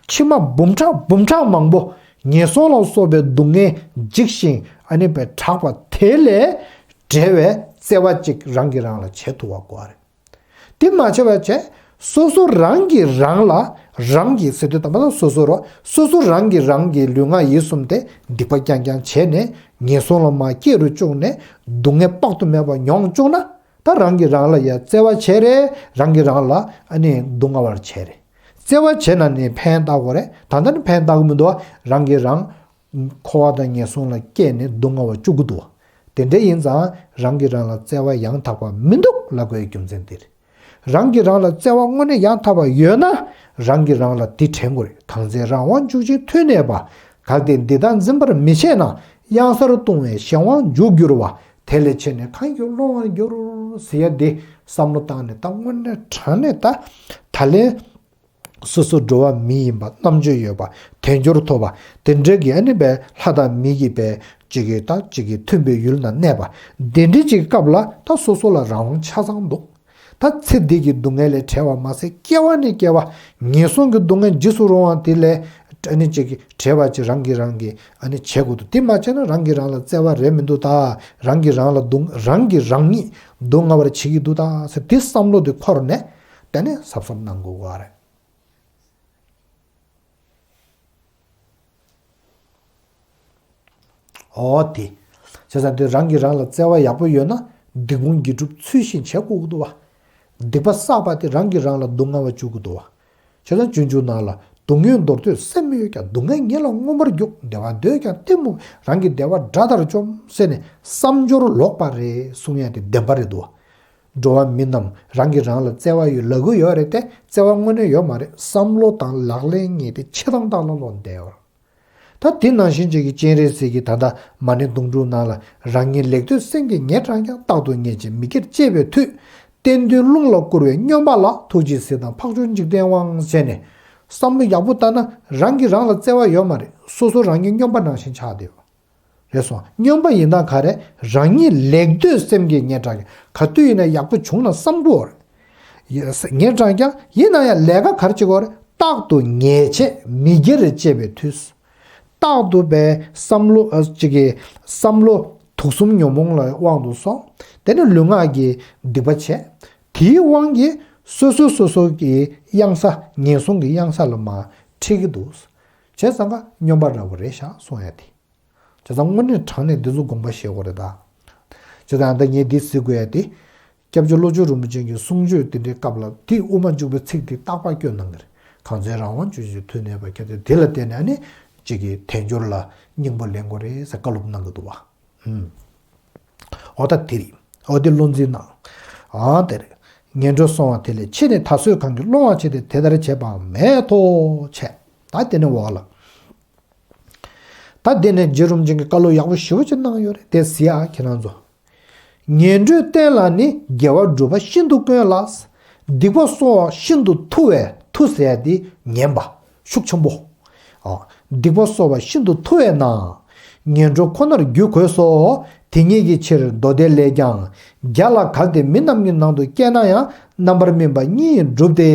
ཕྱི་མ་འབུམ་ཕྲག་འབུམ་ཕྲག་མང་པོ་ངན་སོང་ལ་སོགས་པའི་སྡུག་བསྔལ་འཇིགས་ཤིང་། ཨ་ནི་པའི་དྲག་པ་དེ་ལས་བྲལ་བའི་བརྩེ་བ་ཅིག་རང་གིས་རང་ལ་བྱེད་ཐུབ་པ་དགོས་པ་རེད། དེ་མ་བྱས་པ་བྱས། སོ་སོ་རང་གིས་རང་ལ། རང་གིས་ཟེར་དུས་ད་མ་ད་སོ་སོ་རོ། སོ་སོ་རང་གིས་རང་གི་ལུས་ངག་ཡིད་གསུམ་དེ་སྡིག་པ་རྐྱང་རྐྱང་བྱས་ནས་ངན་སོང་ལ་མར་སྐྱེ་རུ་བཅུག་ནས་སྡུག་བསྔལ་དཔག་ཏུ་མེད་པ་མྱོང་བཅུག་ན། ད་རང་གིས་རང་ལ་ཡ་བརྩེ་བ་བྱས་རེད། རང་གིས་རང་ལ་ཨ་ནི་སྡུག་བསྔལ་བ་བྱས་རེད། བརྩེ་བ་བྱས་ན་ནི་ཕན་བཏགས་དགོས་རེད། ད་ལྟ་ནི་ཕན་བཏགས་གི་མི་འདུག་བ། རང་གིས་རང་འཁོར་བ་དང་ངན་སོང་ལ་སྐྱེས་ནས་སྡུག་བསྔལ་བ་བཅུག་གི་འདུག་བ། དེ་འདྲ་ཡིན་ཙང་རང་གིས་རང་ལ་བརྩེ་བ་ཡང་དག་པ་མི་འདུག་ལབ་དགོས་རྒྱུ་མཚན་དེ་རེད། རང་གིས་རང་ལ་བརྩེ་བ་དངོས་གནས་ཡང་དག་པ་ཡོད་ན། རང་གིས་རང་ལ་དེ་དྲན་དགོས་རེད། གང་ཚེ་རང་དབང་འཇུག་ཅིང་མཐུ་གནས་པ། གལ་ཏེ་འདི་དག་འཛིན་པར་མི་བྱེད་ན། གཡང་སར་ལྟུང་བས་གཞན་དབང་འཇུག་འགྱུར་བ། དེ་ལས་ཕྱིས་ནས་གང་གིས་སློང་བར་འགྱུར། ཟེར་ཡ་འདི་བསམ་བློ་བཏང་ནས། ད་དངོས་གནས་དྲང་གནས་ད་ད་ལན། སོ་སོ་འགྲོ་བ་མི་ཡིན་པ། རྣམ་དཔྱོད་ཡོད་པ། དལ་འབྱོར་ཐོབ་པ། དེ་འདྲ་གི་ཨ་ནི་པའི་ལྷ་དང་མི་གི་པའི་གཅིག་གི་ད་གཅིག་གི་མཐུན་པའི་ཡུལ་ན་གནས་པ། དེ་འདྲ་གཅིག་གི་སྐབས་ལ་ད་སོ་སོ་ལ་རང་དབང་ཆ་ཚང་འདུག། ད་ཚེ་འདི་གི་སྡུག་བསྔལ་ལས་བྲལ་བ་མ་ཟད། སྐྱེ་བ་ནས་སྐྱེ་བ་ངན་སོང་གི་སྡུག་བསྔལ་འཇིགས་སུ་རུང་བ་དེ་ལས་ཨ་ནི་ཅིག་བྲལ་བ་ཅིག་རང་གིས་རང་གིས་ཨ་ནི་བྱེད་དགོས་འདུག་དེ་མ་བྱས་ན་རང་གིས་རང་ལ་བརྩེ་བ་རེད་མི་འདུག་ད། རང་གིས་རང་ལ་སྡུག་རང་གིས་རང་ཉིད་སྡུག་བསྔལ་བར་བྱེད་ཀྱི་འདུག་ད་ཟེར་དེ་བསམ་བློ་དེ་འཁོར་ནས་དེ་ནས་གཟབ་གཟབ་གནང་དགོས་པ་རེད། འོ་དེ། བྱས་ཙང་དེ་རང་གིས་རང་ལ་བརྩེ་བ་ཡག་པོ་ཡོད་ན་སྡིག་སྤོང་དགེ་སྒྲུབ་ཚུལ་བཞིན་བྱེད་དགོས་ཀྱི་འདུག་བ། སྡིག་པ་བསགས་པ་དེ་རང་གིས་རང་ལ་སྡུག་བསྔལ་བ་བཅུག་གི་འདུག་བ། བྱས་ཙང་སྤྱོད་འཇུག་ནང་ལ། སྡུག་བསྔལ་འདོར་འདོད་སེམས་ཡོད་ཀྱང་། སྡུག་བསྔལ་ཉིད་ལ་མངོན་པར་རྒྱུག་འདོད་པ་འདོད་ཀྱང་གཏི་མུག་རང་གི་བདེ་བ་དགྲ་ལྟར་བཅོམ་ཟེར་ནས་བསམ་སྦྱོར་ལོག་པ་རེད་གསུང་ཡ་དེ་བདེན་པ་རེད་འདུག་བ། འགྲོ་བ་མི་རྣམས་རང་གིས་རང་ལ་བརྩེ་བ་ཡོད་ལབ་ཀྱི་ཡོད་རེད་དེ། བརྩེ་བ་དངོས་གནས་ཡོད་མ་རེད། བསམ་བློ་དང་ལག་ལེན་གཉིས་དེ་ཆེ་མཐོང་དག་ལ་ལོག་བསྡད་ཡོད་རེད། ད་དེ་ནང་བཞིན་ཅིག་གི་སྤྱན་རས་གཟིགས་ཀྱིས་ད་ལྟ་མ་ཎི་དུང་སྒྲུབ་ནང་ལ། རང་ཉིད་ལེགས་འདོད་སེམས་ཀྱིས་ངེས་དྲགས་ཀྱང་། རྟག་ཏུ་ཉེས་བྱས་མི་དགེར་སྤྱད་པའི་མཐུས། གཏན་དུ་རླུང་ལ་བསྐུར་བའི་སྨྱོན་པ་ལ། ཐུགས་རྗེས་གཟིགས་དང་འཕགས་མཆོག་འཇིག་རྟེན་དབང་ཟེར་ནས། བསམ་བློ་ཡག་པོ་བཏང་ན་རང་གིས་རང་ལ་བརྩེ་བ་ཡོད་མ་རེད། སོ་སོ་རང་ཉིད་སྨྱོན་པ་ནང་བཞིན་ཆགས་བསྡད་ཡོད་རེད་སོང་། སྨྱོན་པ་ཡིན་ན་ག་རེ། རང་ཉིད་ལེགས་འདོད་སེམས་ཀྱིས་ངེས་དྲགས་ཀྱང་། ག་དུས་ཡིན་ན་ཡག་པོ་བྱུང་ན་བསམ་གྱི་ཡོད་རེད། ངེས་དྲགས་ཀྱང་། ཡིན་ན་ཡང་ལས་ཀ་ག་རེ་བྱེད་དགོས་རེད། རྟག་ཏུ་ཉེས་བྱས་མི་དགེར་སྤྱད་པའི་མཐུས། རྟག་ཏུ་བའི་བསམ་བློ་ཨ་ཅིག་གི་བསམ་བློ་དུག་གསུམ་ཉོན་མོངས་ལ་དབང་དུ་སོང་། དེ་ནས་ལུས་ངག་གི་སྡིག་པ་བྱས། དེའི་དབང་གིས་སོ་སོ་སོ་སོ་གི་གཡང་ས་ངན་སོང་གི་གཡང་ས་ལ་མར་ཁྲིད་ཀྱི་འདུག་བྱས་ཙང་ཀ་སྨྱོན་པ་འདྲ་བོ་རེད་ཤག་གསུང་ཡ་དེ། བྱས་ཙང་དངོས་གནས་དྲང་གནས་འདི་ཚོ་དགོངས་པ་བཞེས་དགོས་རེད་ད། བྱས་ཙང་ད་ངས་འདི་ཟེར་དགོས་ཡ་དེ། སྐྱབས་རྗེ་བློ་བྱོན་རིན་པོ་ཆེ་གི་གསུང་ཆོས་དེ་འདྲའི་སྐབས་ལ་དེ་དབུ་མ་འཇུག་པའི་ཚིག་དེ་རྟག་པར་སྐྱོན་གནང་གི་རེད། གང་ཚེ་རང་དབང་སྤྱོད་ཕྱིར་དུས་གནས་པ་ཁྱེད་ཚོས་དེ་ལ་བརྟེན་ནས་ཨ་ནི་གཅིག་གི་དལ་འབྱོར་ལ་སྙིང་པོ་ལེན་དགོས་རེད་ཟེར་བཀའ་སློབ་གནང་གི་འདུག་བ། ཨུམ། འོ་ད་དེ་རེད། འོ་དེ་བློ་འཛིན་གནང་། ཨང་དེ་རེད། ངན་འགྲོར་སོང་བ་དེ་ལས་ཕྱིས་ནས་ད་གཟོད་གང་གིས་སློང་བར་བྱེད་དེ། དེ་ལྟར་བྱེད་པའང་མེད་དོ་བྱས། ད་དེ་ནས་འོག་ལ། ད་དེ་ནས་རྗེ་རིན་པོ་ཆེ་གིས་བཀའ་སློབ་ཡག་པོ་ཞེ་པོ་ཅིག་གནང་ཡོད་རེད་དེ་གཟིགས་ཨ་ཁྱེད་རང་ཚོ། ངན་འགྲོའི་རྟེན་ལ་ནི་དགེ་བ་སྒྲུབ་པ་ཤིན་ཏུ་དཀོན་ལ། སྡིག་པ་གསོ་བ་ཤིན་ཏུ་ཐུ་བས། ཐུ་ཟེར་ཡ་དེ་ངན་པ་ཤུགས་ཆེན་པོ། ཨ། སྡིག་པ་གསོ་བ་ཤིན་ཏུ་ཐུ་བས་ན། ངན་འགྲོ་ཁོ་ནར་འགྱུར་དགོས་སོ། དེ་ཉིད་ཀྱི་ཕྱིར་མདོ་སྡེ་ལས་ཀྱང་། བརྒྱ་ལ་གལ་ཏེ་མི་རྣམས་ཀྱི་ནང་དུ་སྐྱེས་ན་ཡང་། རྣམ་པར་སྨིན་པ་གཉིས་གྲུབ་སྟེ།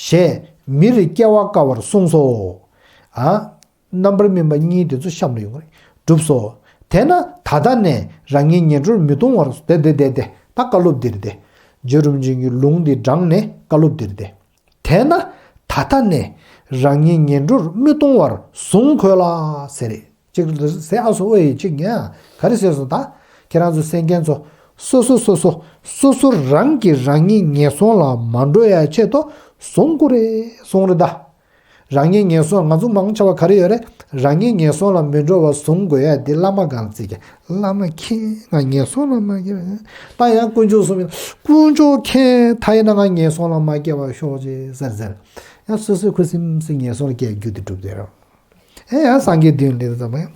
ཞེས་མིར་སྐྱེ་བ་དཀའ་བར་གསུངས་སོ། ཨ། རྣམ་པར་སྨིན་པ་གཉིས་དེ་ཚོ་གཤམ་ལ་ཡོང་གི་རེད། གྲུབ་སོ། དེས་ན་ད་ལྟ་ནས་རང་ཉིད་ངན་འགྲོར་མི་ལྟུང་བར་སོ། དེ་དེ་དེ་དེ་ད་བཀའ་སློབ་འདིར་དེ། རྗེ་རིན་པོ་ཆེ་གི་ལུང་འདི་དྲངས་ནས་བཀའ་སློབ་འདིར་དེ། དེས་ན་ད་ལྟ་ནས་རང་ཉིད་ངན་འགྲོར་མི་ལྟུང་བར་བཟུང་དགོས་ལ་ཟེར་རེད། ཅིག་ཟེར་ཨ་སོ་ཨོ་ཡེ་ཅིག་ཉན། ག་རེ་ཟེར་སོང་ད། ཁྱེད་རང་ཚོ་གསན་མཁན་ཚོ། སོ་སོ་སོ་སོ། སོ་སོ་རང་གིས་རང་ཉིད་ངན་སོང་ལ་མ་འགྲོ་ཡ་ཆེད་དུ་བཟུང་དགོས་རེད་གསུངས་རེད་ད། རང་ཉིད་ངན་སོང་ང་ཚོ་མང་ཆེ་བ་ག་རེ་ཡོད་རེད། རང་ཉིད་ངན་སོང་ལ་མི་འགྲོ་བ་བཟུང་དགོས་ཡ་དེ་བླ་མ་སྒང་ལ་བརྩི་གི། བླ་མ་མཁྱེན། ང་ངན་སོང་ལ་མ་སྐྱེ་བ། ད་ཡང་དཀོན་མཆོག་གསུམ་ཡིན། དཀོན་མཆོག་མཁྱེན། ད་ཡིན་ན་ང་ངན་སོང་ལ་མ་སྐྱེ་བ་ཤོག་ཅེས་ཟེར་ཟེར། ཡང་སོ་སོས་ཁུ་སིམ་སིམ་ངན་སོང་ལ་སྐྱེ་རྒྱུ་དེ་གྲུབ་བསྡད་རོགས། ཨེ་ཡང་སངས་རྒྱས་འདི་ལས་ཙམ་ཡང་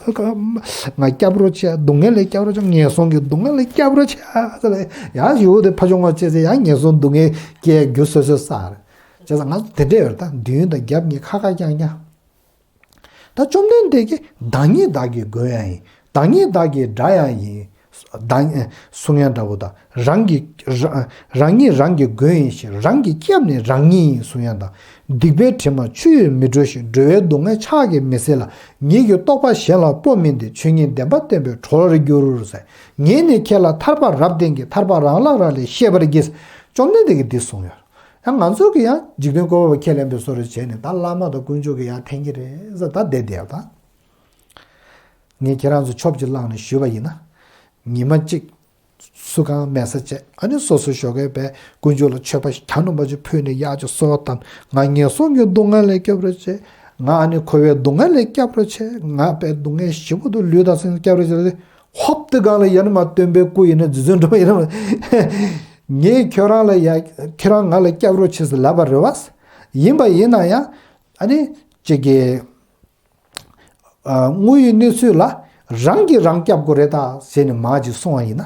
ང་སྐྱབས་རོགས་བྱེད། སྡུག་བསྔལ་ལས་སྐྱབས་རོགས་བྱེད། ངན་སོང་གི་སྡུག་བསྔལ་ལས་སྐྱབས་རོགས་བྱེད་ཟེར་ལ། ཡང་ཞུ་དེ་ཕ་ཆུང་བ་བྱས་ཚེ་ཡང་ངན་སོང་སྡུག་བསྔལ་སྐྱེ་རྒྱུ་སོ་སོས་བསགས་རེད། བྱས་ཙང་ང་དེ་འདྲ་ཡོད་རེད། ད་མདུན་དང་རྒྱབ་གཉིས་ཁ་ཁ་རྐྱང་རྐྱང་། ད་བཅོམ་ལྡན་འདས་ཀྱིས་བདག་ཉིད་བདག་གི་མགོན་ཡང་ཡིན། བདག་ཉིད་བདག་གི་དགྲ་ཡང་ཡིན། བདག་གསུང་ཡང་འདྲ་བོ་དང་། རང་གི་རང་ཉིད་རང་གི་མགོན་ཡིན་ཞིང་། རང་གི་སྐྱབས་ནི་རང་ཉིད་ཡིན་གསུང་ཡང་དང་། སྡིག་པའི་དྲི་མ་ཆུ་ཡིས་མི་འཁྲུ་ཞིང་། འགྲོ་བའི་སྡུག་བསྔལ་ཕྱག་གིས་མི་སེལ་ལ། ཉིད་ཀྱི་རྟོགས་པ་གཞན་ལ་སྤོ་མིན་ཏེ། ཆོས་ཉིད་བདེན་པ་བསྟན་པས་གྲོལ་བར་འགྱུར་ཟེར། ངས་ནི་ཁྱེད་ལ་ཐར་པ་རབ་བསྟན་གྱི། ཐར་པ་རང་ལ་རག་ལས་ཤེས་པར་གྱིས། བཅོམ་ལྡན་འདས་ཀྱིས་འདི་གསུངས་ཡོད། ཡང་ང་ཚོ་གིས་ཡང་འཇིག་རྟེན་བཀོད་པ་ཁས་ལེན་པའི་བཟོ་འདྲ་བྱས་ནས་ད་བླ་མ་དང་དཀོན་མཆོག་གིས་ཡང་འཐེན་གྱི་རེད་ཟེར་ད་བསྡད་བསྡད་ཡོད་ད། ངས་ཁྱེད་རང་ཚོ་ཆོབ་ཅིག་བླངས་ནས་ཞུས་པ་ཡིན་ན། ཉི་མ་གཅིག་སུ་གང་མལ་ས་བྱས། ཨ་ནི་སོ་སོའི་ཞོགས་ཀས་བས་དཀོན་མཆོག་ལ་མཆོད་པ་གྱ་ནོམ་པ་ཅིག་ཕུལ་ནས་གཡག་ཅིག་གསོལ་བ་བཏབ། ང་ངན་སོང་གི་སྡུག་བསྔལ་ལས་སྐྱོབ་རོགས་བྱེད། ང་ཨ་ནི་འཁོར་བའི་སྡུག་བསྔལ་ལས་སྐྱོབ་རོགས་བྱེད། ང་པའི་སྡུག་བསྔལ་ཞེ་པོ་འདུག་ལུས་དང་སེམས་སྐྱོབ་རོགས་བྱེད། ཧོབ་ཏེ་སྒང་ལ་ཡང་ན་མ་སྟོན་པའི་སྐུ་ཡིན་ན་རྗེ་བཙུན་སྒྲོལ་མ་ཡིན་ན་མ། ངས་ཁྱོད་རང་ལ་ཡ་ཁྱོད་རང་ང་ལ་སྐྱབས་རོགས་བྱེད་ཟེར་ལབ་པ་རེད་བ། ཡིན་པ་ཡིན་ན་ཡང་ཨ་ནི་ཅིག་གི་ཨ། དངོས་ཡོད་གནས་ཚུལ་ལ་རང་གིས་རང་སྐྱབས་དགོས་རེད་ད་ཟེར་ནས་མར་ཅིག་གསུངས་པ་ཡིན་ན།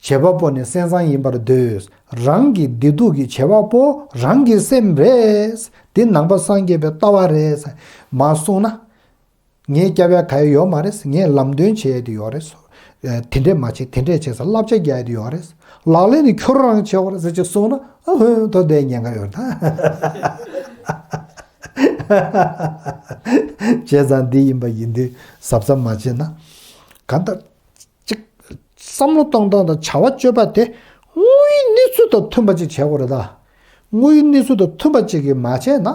བྱེད་པ་པོ་ནི་སེམས་ཙམ་ཡིན་པར་འདོད། རང་གི་བདེ་སྡུག་གི་བྱེད་པ་པོ་རང་གི་སེམས་རེད། འདི་ནང་པ་སངས་རྒྱས་པའི་ལྟ་བ་རེད་ཟེར་མར་གསུངས་ན། ངས་སྐྱབས་ཡ་ག་ཡ་ཡོད་མ་རེད། ངས་ལམ་སྟོན་བྱེད་ཡ་དེ་ཡོད་རེད་སོ། དེ་འདྲས་མ་བྱེད་དེ་འདྲས་བྱེད་ཟེར་བསླབ་བྱ་རྒྱག་ཡ་དེ་ཡོད་རེད། ལག་ལེན་ནི་ཁྱོད་རང་བྱེད་དགོས་རེད་ཟེར་ཅིག་གསུངས་ན་ཨ་ཧོན་ཐོ་དེ་ཉན་ག་ཡོད་རེད་ད། བྱས་ཙང་འདི་ཡིན་པ་ཡིན་དུས་གཟབ་གཟབ་མ་བྱས་ན་གང་ལྟར། གཅིག་བསམ་བློ་གཏོང་སྟངས་དང་བྱ་བ་སྤྱོད་པ་དེ་དངོས་ཡོད་གནས་ཚུལ་དང་མཐུན་པ་ཅིག་བྱེད་དགོས་རེད་ད། དངོས་ཡོད་གནས་ཚུལ་དང་མཐུན་པ་ཅིག་གིས་མ་བྱས་ན་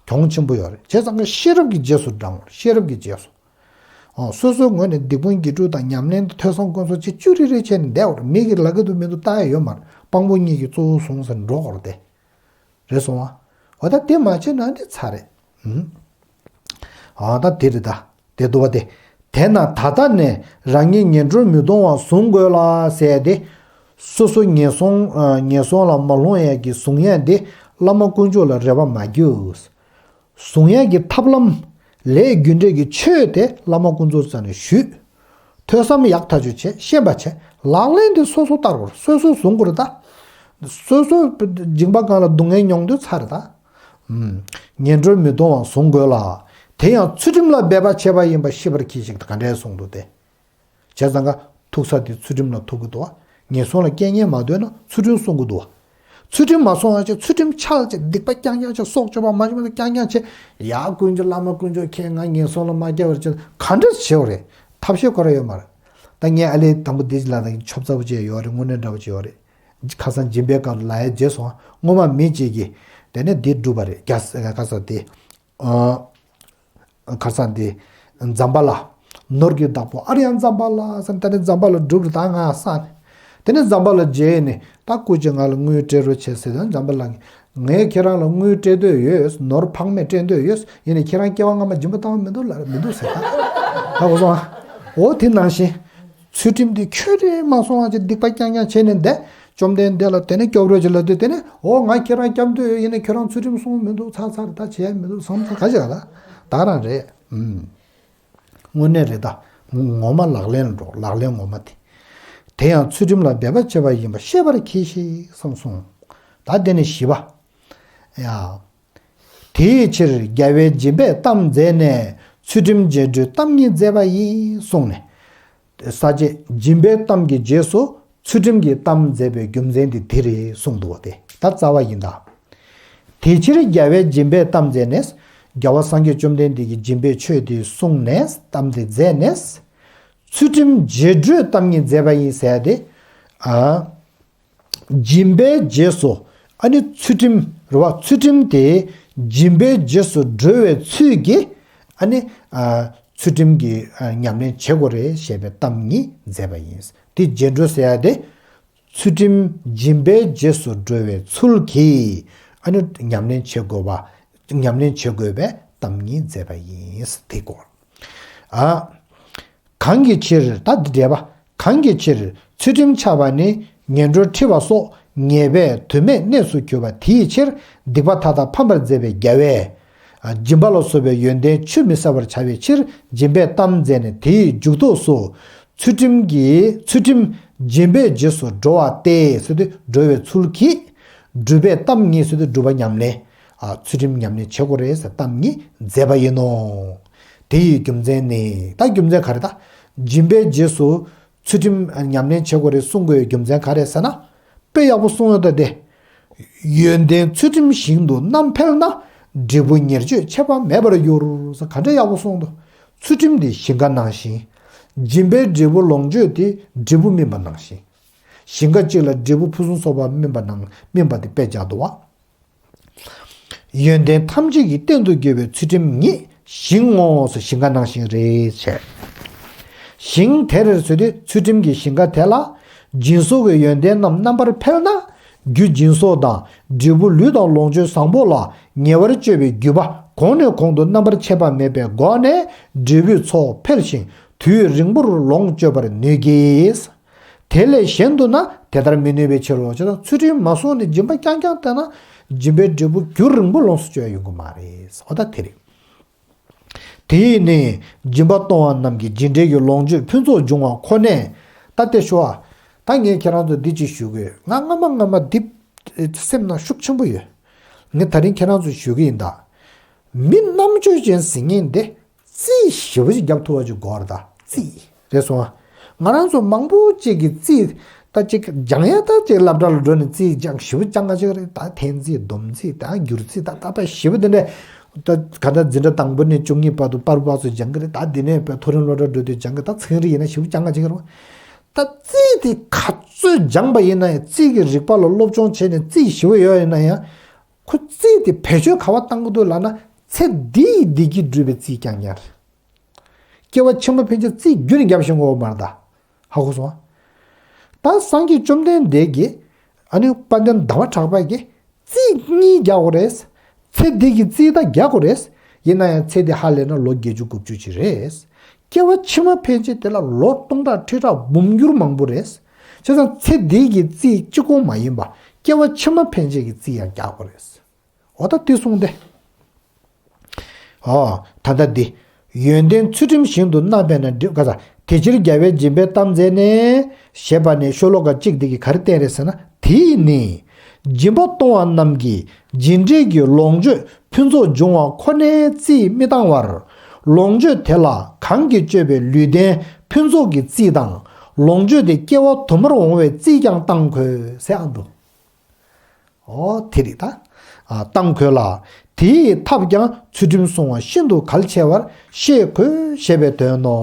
གྱོང་ཆེན་པོ་ཡོད་རེད། བྱས་ཙང་གི་ཤེས་རབ་ཀྱི་རྗེས་སུ་འབྲང་དགོས་རེད། ཤེས་རབ་ཀྱི་རྗེས་སུ། ཨོ་སོ་སོའི་ངོས་ནས་སྡིག་སྤོང་དགེ་སྒྲུབ་དང་ཉམས་ལེན་དང་ཐོས་བསམ་སྒོམ་གསུམ་བྱེད་བཅུ་རེ་རེ་བྱས་ནས་བསྡད་དགོས་རེད། མི་གིས་ལབ་ཀྱི་འདུག་མི་འདུག་ལྟ་ཡ་ཡོད་མ་རེད། དཔང་པོ་གཉིས་ཀྱིས་གཙོ་བོ་བཟུང་ཟེར་འགྲོ་དགོས་རེད་དེ། རེད་སོང་ཨ། འོ་ད་དེ་མ་བྱས་ན་འདི་ཚར་རེད། ཨུམ། འོ་ད་དེ་རེད་ད། དེ་འདུག་བ་དེ། དེས་ན་ད་ལྟ་ནས་རང་ཉིད་ངན་འགྲོར་མི་ལྟུང་བར་བཟུང་དགོས་ལ་ཟེར་ཏེ། སོ་སོ་ངན་སོང་ཨ་ངན་སོང་ལ་མ་ལྷུང་ཡས་ཀྱི་བཟུང་ཡས་འདི་བླ་མ་དཀོན་མཆོག་ལ་རེ་བ་མ་རྒྱུགས། བཟུང་ཡས་ཀྱི་ཐབས་ལམ། ལས་རྒྱུ་འབྲས་ཀྱི་ཆོས་དེ་བླ་མ་དཀོན་མཆོག་རྩ་ནས་ཞུས། ཐོས་བསམ་ཡག་ཐག་ཆོད་བྱས་ཤེས་པ་བྱས། ལག་ལེན་དེ་སོ་སོ་བསྟར་དགོས་རེད། སོ་སོས་བཟུང་དགོས་རེད་ད། སོ་སོ་སྦྱིན་པ་གང་ལ་སྡུག་བསྔལ་མྱོང་དུས་ཚར་རེད་ད། ཨུམ། ངན་འགྲོར་མི་ལྟུང་བར་བཟུང་དགོས་ལ། དེ་ཡང་ཚུལ་ཁྲིམས་ལ་འབད་པ་བྱེད་པ་ཡིན་པ་ཤེས་པར་གྱིས་ཤིག་ག་འདྲས་གསུངས་འདུག་སྟེ། བྱས་ཙང་ཀ་ཐུག་ས་དེ་ཚུལ་ཁྲིམས་ལ་ཐུག་གི་འདུག་བ། ངན་སོང་ལ་རྐྱེན་ངན་མ་འདོད་ན་ཚུལ་ཁྲིམས་སྲུང་གི་འདུག་བ། ཚུལ་ཁྲིམས་མ་སྲུང་བ་བྱས་ཚུལ་ཁྲིམས་འཆལ་བྱས་སྡིག་པ་རྐྱང་རྐྱང་བྱས་སྲོག་གཅོད་པ་མ་བྱུང་ན་རྐྱང་རྐྱང་བྱས། ཡ་དཀོན་མཆོག་བླ་མ་དཀོན་མཆོག་མཁྱེན། ང་ངན་སོང་ལ་མ་སྐྱེ་བར་བྱས་ག་འདྲས་བྱེད་བ་རེད། ཐབས་ཤེས་ཁོ་ར་ཡོད་མ་རེད། ད་ངས་ཨ་ལས་དང་པོ་འདི་ལ་ད་ཆོབ་ཚ་པོ་བྱས་ཡོད་རེད། དངོས་གནས་འདྲ་པོ་བྱས་ཡོད་རེད། ཁ་སང་སྦྱིན་པའི་སྐབས་ལ་ཡ་རྗེས་སོང་སྔོན་མ་མི་གཅིག་གིས་དེ་ནས་འདི་བསྒྲུབས་པ་རེད། རྒྱ་ས་ཁ་ས་དེ། ཨ། ཁ་སང་དེ། ཛམ་བྷ་ལ། ནོར་གྱི་བདག་པོ་ཨཱརྱ་ཛམ་བྷ་ལ་ཟེར་ནས་དེ་ནས་ཛམ་བྷ་ལ་བསྒྲུབས་རེད་ད་ང་ས་ནས། དེ་ནས་ཛམ་བྷ་ལ་མཇལ་ནས་ད་སྐུ་མཁྱེན་ང་ལ་དངུལ་སྤྲད་རོགས་བྱེད་ཟེར་ད་ཛམ་བྷ་ལ་གིས་ངས་ཁྱེད་རང་ལ་དངུལ་སྤྲད་འདོད་ཡོད། ནོར་ཕངས་མེད་སྤྲད་འདོད་ཡོད། ཡིན་ནའི་ཁྱེད་རང་སྐྱེ་བ་སྔ་མ་སྦྱིན་པ་བཏང་བ་མི་འདུག་ལབ་རེད། མི་འདུག་ཟེར་ད། ཧ་གོ་སོང་ཨ། འོ་དེ་ནང་བཞིན། ཚུལ་ཁྲིམས་འདི་ཁྱོད་རེད་མ་སོང་བ་ཅིག་སྡིག་པ་རྐྱང་རྐྱང་བྱས་ནས་བསྡད། བཅོམ་ལྡན་འདས་ལ་དེ་ནས་སྐྱོབ་རོགས་ཅིག་ལབ་དུས་དེ་ནས་འོ་ང་ཁྱེད་རང་སྐྱབས་འདོད་ཡོད། ཡིན་ནའི་ཁྱོད་རང་ཚུལ་ཁྲིམས་སྲུང་མི་འདུག་ཚར་ཚར་ད་བྱས་མི་འདུག་བསམ་ཚར་ག་ཅིག་ལ་ད་ག་རང་རེད། ཨུམ། དངོས་གནས་རེད་ད། ངོ་མ་ལག་ལེན་འགྲོ་ལག་ལེན་ངོ་མ་དེ། དེ་ཡང་ཚུལ་ཁྲིམས་ལ་འབད་པ་བྱེད་པ་ཡིན་པ་ཤེས་པར་གྱིས་ཤིག་གསུངས་སོང་། ད་དེ་ནས་བཞི་པ། ཡ། དེའི་ཕྱིར་རྒྱལ་བས་སྦྱིན་པས་གཏམ་མཛད་ནས་ཚུལ་ཁྲིམས་རྗེས་འགྲོའི་གཏམ་ཉིད་མཛད་པ་ཡིན་གསུངས་ནས། ས་བཅད་སྦྱིན་པའི་གཏམ་གྱི་རྗེས་སུ་ཚུལ་ཁྲིམས་ཀྱི་གཏམ་མཛད་པའི་རྒྱུ་མཚན་དེ་འདི་རེད་གསུངས་འདུག་བ་དེ་ད་རྩ་བ་ཡིན་ད། དེ་ཕྱིར་རྒྱལ་བས་སྦྱིན་པས་གཏམ་མཛད་ནས། རྒྱལ་བ་སངས་རྒྱས་བཅོམ་ལྡན་འདས་ཀྱིས་སྦྱིན་པའི་ཆོས་དེ་གསུངས་ནས་གཏམ་དེ་མཛད་ནས། ཚུལ་ཁྲིམས་རྗེས་འགྲོའི་གཏམ་ཉིད་མཛད་པ་ཡིན་ཟེར་ཏེ། ཨ། སྦྱིན་པའི་རྗེས་སུ་ཨ་ནི་ཚུལ་ཁྲིམས་རེད་བ། ཚུལ་ཁྲིམས་དེ་སྦྱིན་པའི་རྗེས་སུ་འགྲོ་བའི་ཚུལ་གྱིས་ཨ་ནི་ཨ་ཚུལ་ཁྲིམས་ཀྱི་ཨ་ཉམས་ལེན་བྱེད་དགོས་རེད་ཞེས་པའི་གཏམ་ཉིད་མཛད་པ་ཡིན། དེ་རྗེས་འགྲོ་ཟེར་ཡ་དེ་ཚུལ་ཁྲིམས་སྦྱིན་པའི་རྗེས་སུ་འགྲོ་བའི་ཚུལ་གྱིས་ཨ་ནི་ཉམས་ལེན་བྱེད་དགོས་པ། ཉམས་ལེན་བྱེད་དགོས་པའི་གཏམ་ཉིད་མཛད་པ་ཡིན། དེ་སྐོར། ཨ། གང་གི་ཕྱིར་ད་འདི་འགྲེལ་པ། གང་གི་ཕྱིར་ཚུལ་ཁྲིམས་འཆལ་བ་ནི་ངན་འགྲོར་ཁྲིད་པ་སོགས་ཉེས་པས་དོན་མེད་གནས་སུ་གྱུར་པ་དེའི་ཕྱིར་སྡིག་པ་མཐའ་དག་ཕམ་པར་མཛད་པའི་རྒྱལ་བས། སྦྱིན་པ་ལ་སོགས་པའི་ཡོན་ཏན་ཆུད་མི་ཟ་བར་བྱ་བའི་ཕྱིར་སྦྱིན་པའི་གཏམ་མཛད་ནས་དེའི་མཇུག་ཐོགས་སུ། ཚུལ་ཁྲིམས་ཀྱི་ཚུལ་ཁྲིམས་སྦྱིན་པའི་རྗེས་སུ་འགྲོ་བ་སྟེ་ཟེར་དུས་འགྲོ་བའི་ཚུལ་གྱིས། སྒྲུབ་པའི་གཏམ་ཉིད་ཟེར་དུས་སྒྲུབ་པ་ཉམས་ལེན། ཚུལ་ཁྲིམས་ཉམས་ལེན་བྱེད་དགོས་རེད་ཟེར་གཏམ་ཉིད་མཛད་པ་ཡིན་ནོ། དེ་ཡི་རྒྱུ་མཚན་ནི་ད་རྒྱུ་མཚན་ག་རེ་ད། སྦྱིན་པའི་རྗེས་སུ་ཚུལ་ཁྲིམས་ཉམས་ལེན་བྱེད་དགོས་རེད་གསུང་དགོས་རྒྱུ་མཚན་ག་རེ་ཟེར་ན། དཔེ་ཡག་པོ་གསུང་ཡོད་ད་དེ། ཡོན་ཏན་ཚུལ་ཁྲིམས་ཞིང་དུ་བསྣམས་འཕེལ་ན། འབྲས་བུ་ཉེར་སྤྱོད་ཁྱད་པར་མེད་པར་འགྱུར་ཟེར་ག་འདྲ་ཡག་པོ་གསུངས་འདུག་ཚུལ་ཁྲིམས་འདི་ཞིང་ཁ་ནང་བཞིན། སྦྱིན་པའི་འབྲས་བུ་ལོངས་སྤྱོད་དེ་འབྲས་བུ་སྨིན་པ་ནང་བཞིན། ཞིང་ཁ་གཅིག་ལ་འབྲས་བུ་ཕུན་སུམ་ཚོགས་པ་སྨིན་པ་ནང་སྨིན་པ་དེ་དཔེ་བྱས་འདུག་བ། ཡོན་ཏན་ཐམས་ཅད་ཀྱི་རྟེན་དུ་གྱུར་པའི་ཚུལ་ཁྲིམས་ཉིད་ཞིང་ངོ་ཟེར་ཞིང་ཁ་ནང་བཞིན་རེད་བྱས། ཞིང་དེར་ཟེར་དུས་ཚུལ་ཁྲིམས་ཀྱི་ཞིང་ཁ་དེ་ལ་སྦྱིན་སོགས་ཀྱི་ཡོན་ཏན་རྣམས་རྣམ་པར་འཕེལ་ན། རྒྱུ་སྦྱིན་སོགས་དང་འབྲས་བུ་ལུས་དང་ལོངས་སྤྱོད་བཟང་པོ་ལ་ཉེ་བར་སྤྱོད་པའི་རྒྱུད་པ་གོང་ནས་གོང་དུ་རྣམ་པར་ཆད་པ་མེད་པའི་སྒོ་ནས་འབྲས་བུའི་ཚོགས་འཕེལ་ཞིང་དུས་རིང་པོར་ལོངས་སྤྱོད་པར་ནུས་ཀྱི། དེ་ལས་གཞན་དུ་ན་དེ་ལྟར་མི་ནུས་པའི་ཕྱིར་རོ། ཅེས་དང་ཚུལ་ཁྲིམས་མ་བསྲུངས་ནས་སྦྱིན་པ་རྐྱང་རྐྱང་བཏང་ན་སྦྱིན་པའི་འབྲས་བུ་རྒྱུན་རིང་པོ་ལོངས་སུ་སྤྱོད་ཡོང་གི་མ་རེད། འོ་ད་དེ་རེད། དེ་ཡིས་ནི་སྦྱིན་པ་གཏོང་བ་རྣམས་ཀྱི་སྦྱིན་འབྲས་ཀྱི་ལོངས་སྤྱོད་ཕུན་ཚོགས་འབྱུང་བ་ཁོ་ནས། ད་ལྟ་ཞུ་བ། ད་ངས་ཁྱེད་རང་ཚོ་འདི་ཅིག་ཞུ་དགོས། ང་སྔ་མ་སྔ་མ་འདི་སེམས་ནང་ཤུགས་ཆེན་པོ་ཡོད། ངས་ད་རིང་ཁྱེད་རང་ཚོ་ཞུ་གི་ཡིན་ད། མི་རྣམ་དཔྱོད་ཅན་ཟེར་མཁན་འདི། རྩིས་ཞེ་པོ་ཅིག་རྒྱབ་ཐུབ་པ་ཅིག་དགོས་རེད་ད། རྩིས། རེད་སོང་ཨ། ང་རང་ཚོ་མང་པོ་ཅིག་གིས་རྩིས་ད་ཅིག་སྦྱང་ཡ་ད་ཅིག་སློབ་གྲྭ་ལ་འགྲོ་ནས་རྩིས་སྦྱང་ཞིབ་སྦྱང་ག་ཅིག་རེད། ད་འཐེན་རྩིས་སྡོམ་རྩིས་ད་སྒྱུར་རྩིས་ད་ད་ད་ཞིབ་དེ་འདྲ་ད་ག་ད་འཛིན་གྲྭ་དང་པོ་ནས་བཅུ་གཉིས་བར་དུ་པར་བ་ཚོ་སྦྱང་གི་རེད། ད་འདི་ནས་མཐོ་རིམ་སློབ་གྲྭ་འགྲོ་དུས་སྦྱང་གི་ད་ཚན་རིག་ཡིན་ན་ཞིབ་སྦྱང་ག་ཅིག་རེད། ད་རྩིས་དེ་ག་ཚོད་སྦྱངས་པ་ཡིན་ན་ཡང་རྩིས་ཀྱི་རིག་པ་ལ་སློབ་སྦྱོང་བྱས་ནས་རྩིས་ཞིབ་ཡོད་ཡིན་ན་ཡང་ཁོ་རྩིས་དེ་བེད་སྤྱོད་ག་བ་བཏང་གི་འདུག་ལབ་ན་ཚེ་འདིའི་བདེ་སྐྱིད་སྒྲུབ་པའི་རྩིས་རྐྱང་རྐྱང་རེད། སྐྱེ་བ་ཕྱི་མ་ཕན་ཆད་རྩིས་རྒྱུན་ནས་རྒྱབ་བཞིན་འོ་མར་ད། ཧ་གོ་སོང་ཨ། ད་སངས་རྒྱས་བཅོམ་ལྡན་འདས་ཀྱིས་ཨ་ནི་དཔལ་ལྡན་ཟླ་བ་གྲགས་པ་གིས་རྩིས་གཉིས་རྒྱག་དགོས་རེད། ཚེ་འདི་གི་རྩིས་ད་རྒྱག་དགོས་རེད། ཡིན་ན་ཡང་ཚེ་འདི་ཧ་ལས་ན་ལོ་བརྒྱད་ཅུ་དགུ་བཅུ་ཅིག་རེད། སྐྱེ་བ་ཕྱི་མ་ཕན་ཆད་དེ་ལ་ལོ་སྟོང་ཕྲག་ཁྲི་ཕྲག་འབུམ་འགྱུར་མང་པོ་རེད། བྱས་ཙང་ཚེ་འདི་གི་རྩིས་གཅིག་པོ་མ་ཡིན་པ་སྐྱེ་བ་ཕྱི་མ་ཕན་ཆད་ཀྱི་རྩིས་ཡང་རྒྱག་དགོས་རེད། འོ་ད་དེ་གསུངས་ཏེ། ཨོ། ད་ལྟ་འདི། ཡོན་ཏན་ཚུལ་ཁྲིམས་བཞིན་དུ་བསྣམས་པས་ན་འགྲིག་ག་ས། དེ་ཕྱིར་རྒྱལ་བས་སྦྱིན་པའི་གཏམ་མཛད་ནས། ཞེས་པ་ནས་ཤོ་ལོ་ཀ་གཅིག་འདི་གིས་ག་རེ་བསྟན་རེད་ཟེར་ན། དེས་ནི། སྦྱིན་པ་གཏོང་བ་རྣམས་ཀྱིས་སྦྱིན་འབྲས་ཀྱི་ལོངས་སྤྱོད་ཕུན་ཚོགས་འབྱུང་བ་ཁོ་ནའི་རྩིས་མི་བཏང་བར། ལོངས་སྤྱོད་དེ་ལ་གང་གིས་སྤྱོད་པའི་ལུས་རྟེན་ཕུན་ཚོགས་ཀྱི་རྩིས་དང་། ལོངས་སྤྱོད་དེ་སྐྱེ་བ་དུ་མར་འོང་བའི་རྩིས་ཀྱང་བཏང་དགོས་ཟེར་ཨ་འདུག་ཨོ་དེ་རེད་ད། ཨ་བཏང་དགོས་ལ། དེའི་ཐབས་ཀྱང་ཚུལ་ཁྲིམས་བསྲུང་བ་ཤིན་ཏུ་གལ་ཆེ་བར་ཤེས་དགོས་ཞེས་པའི་དོན་ནོ།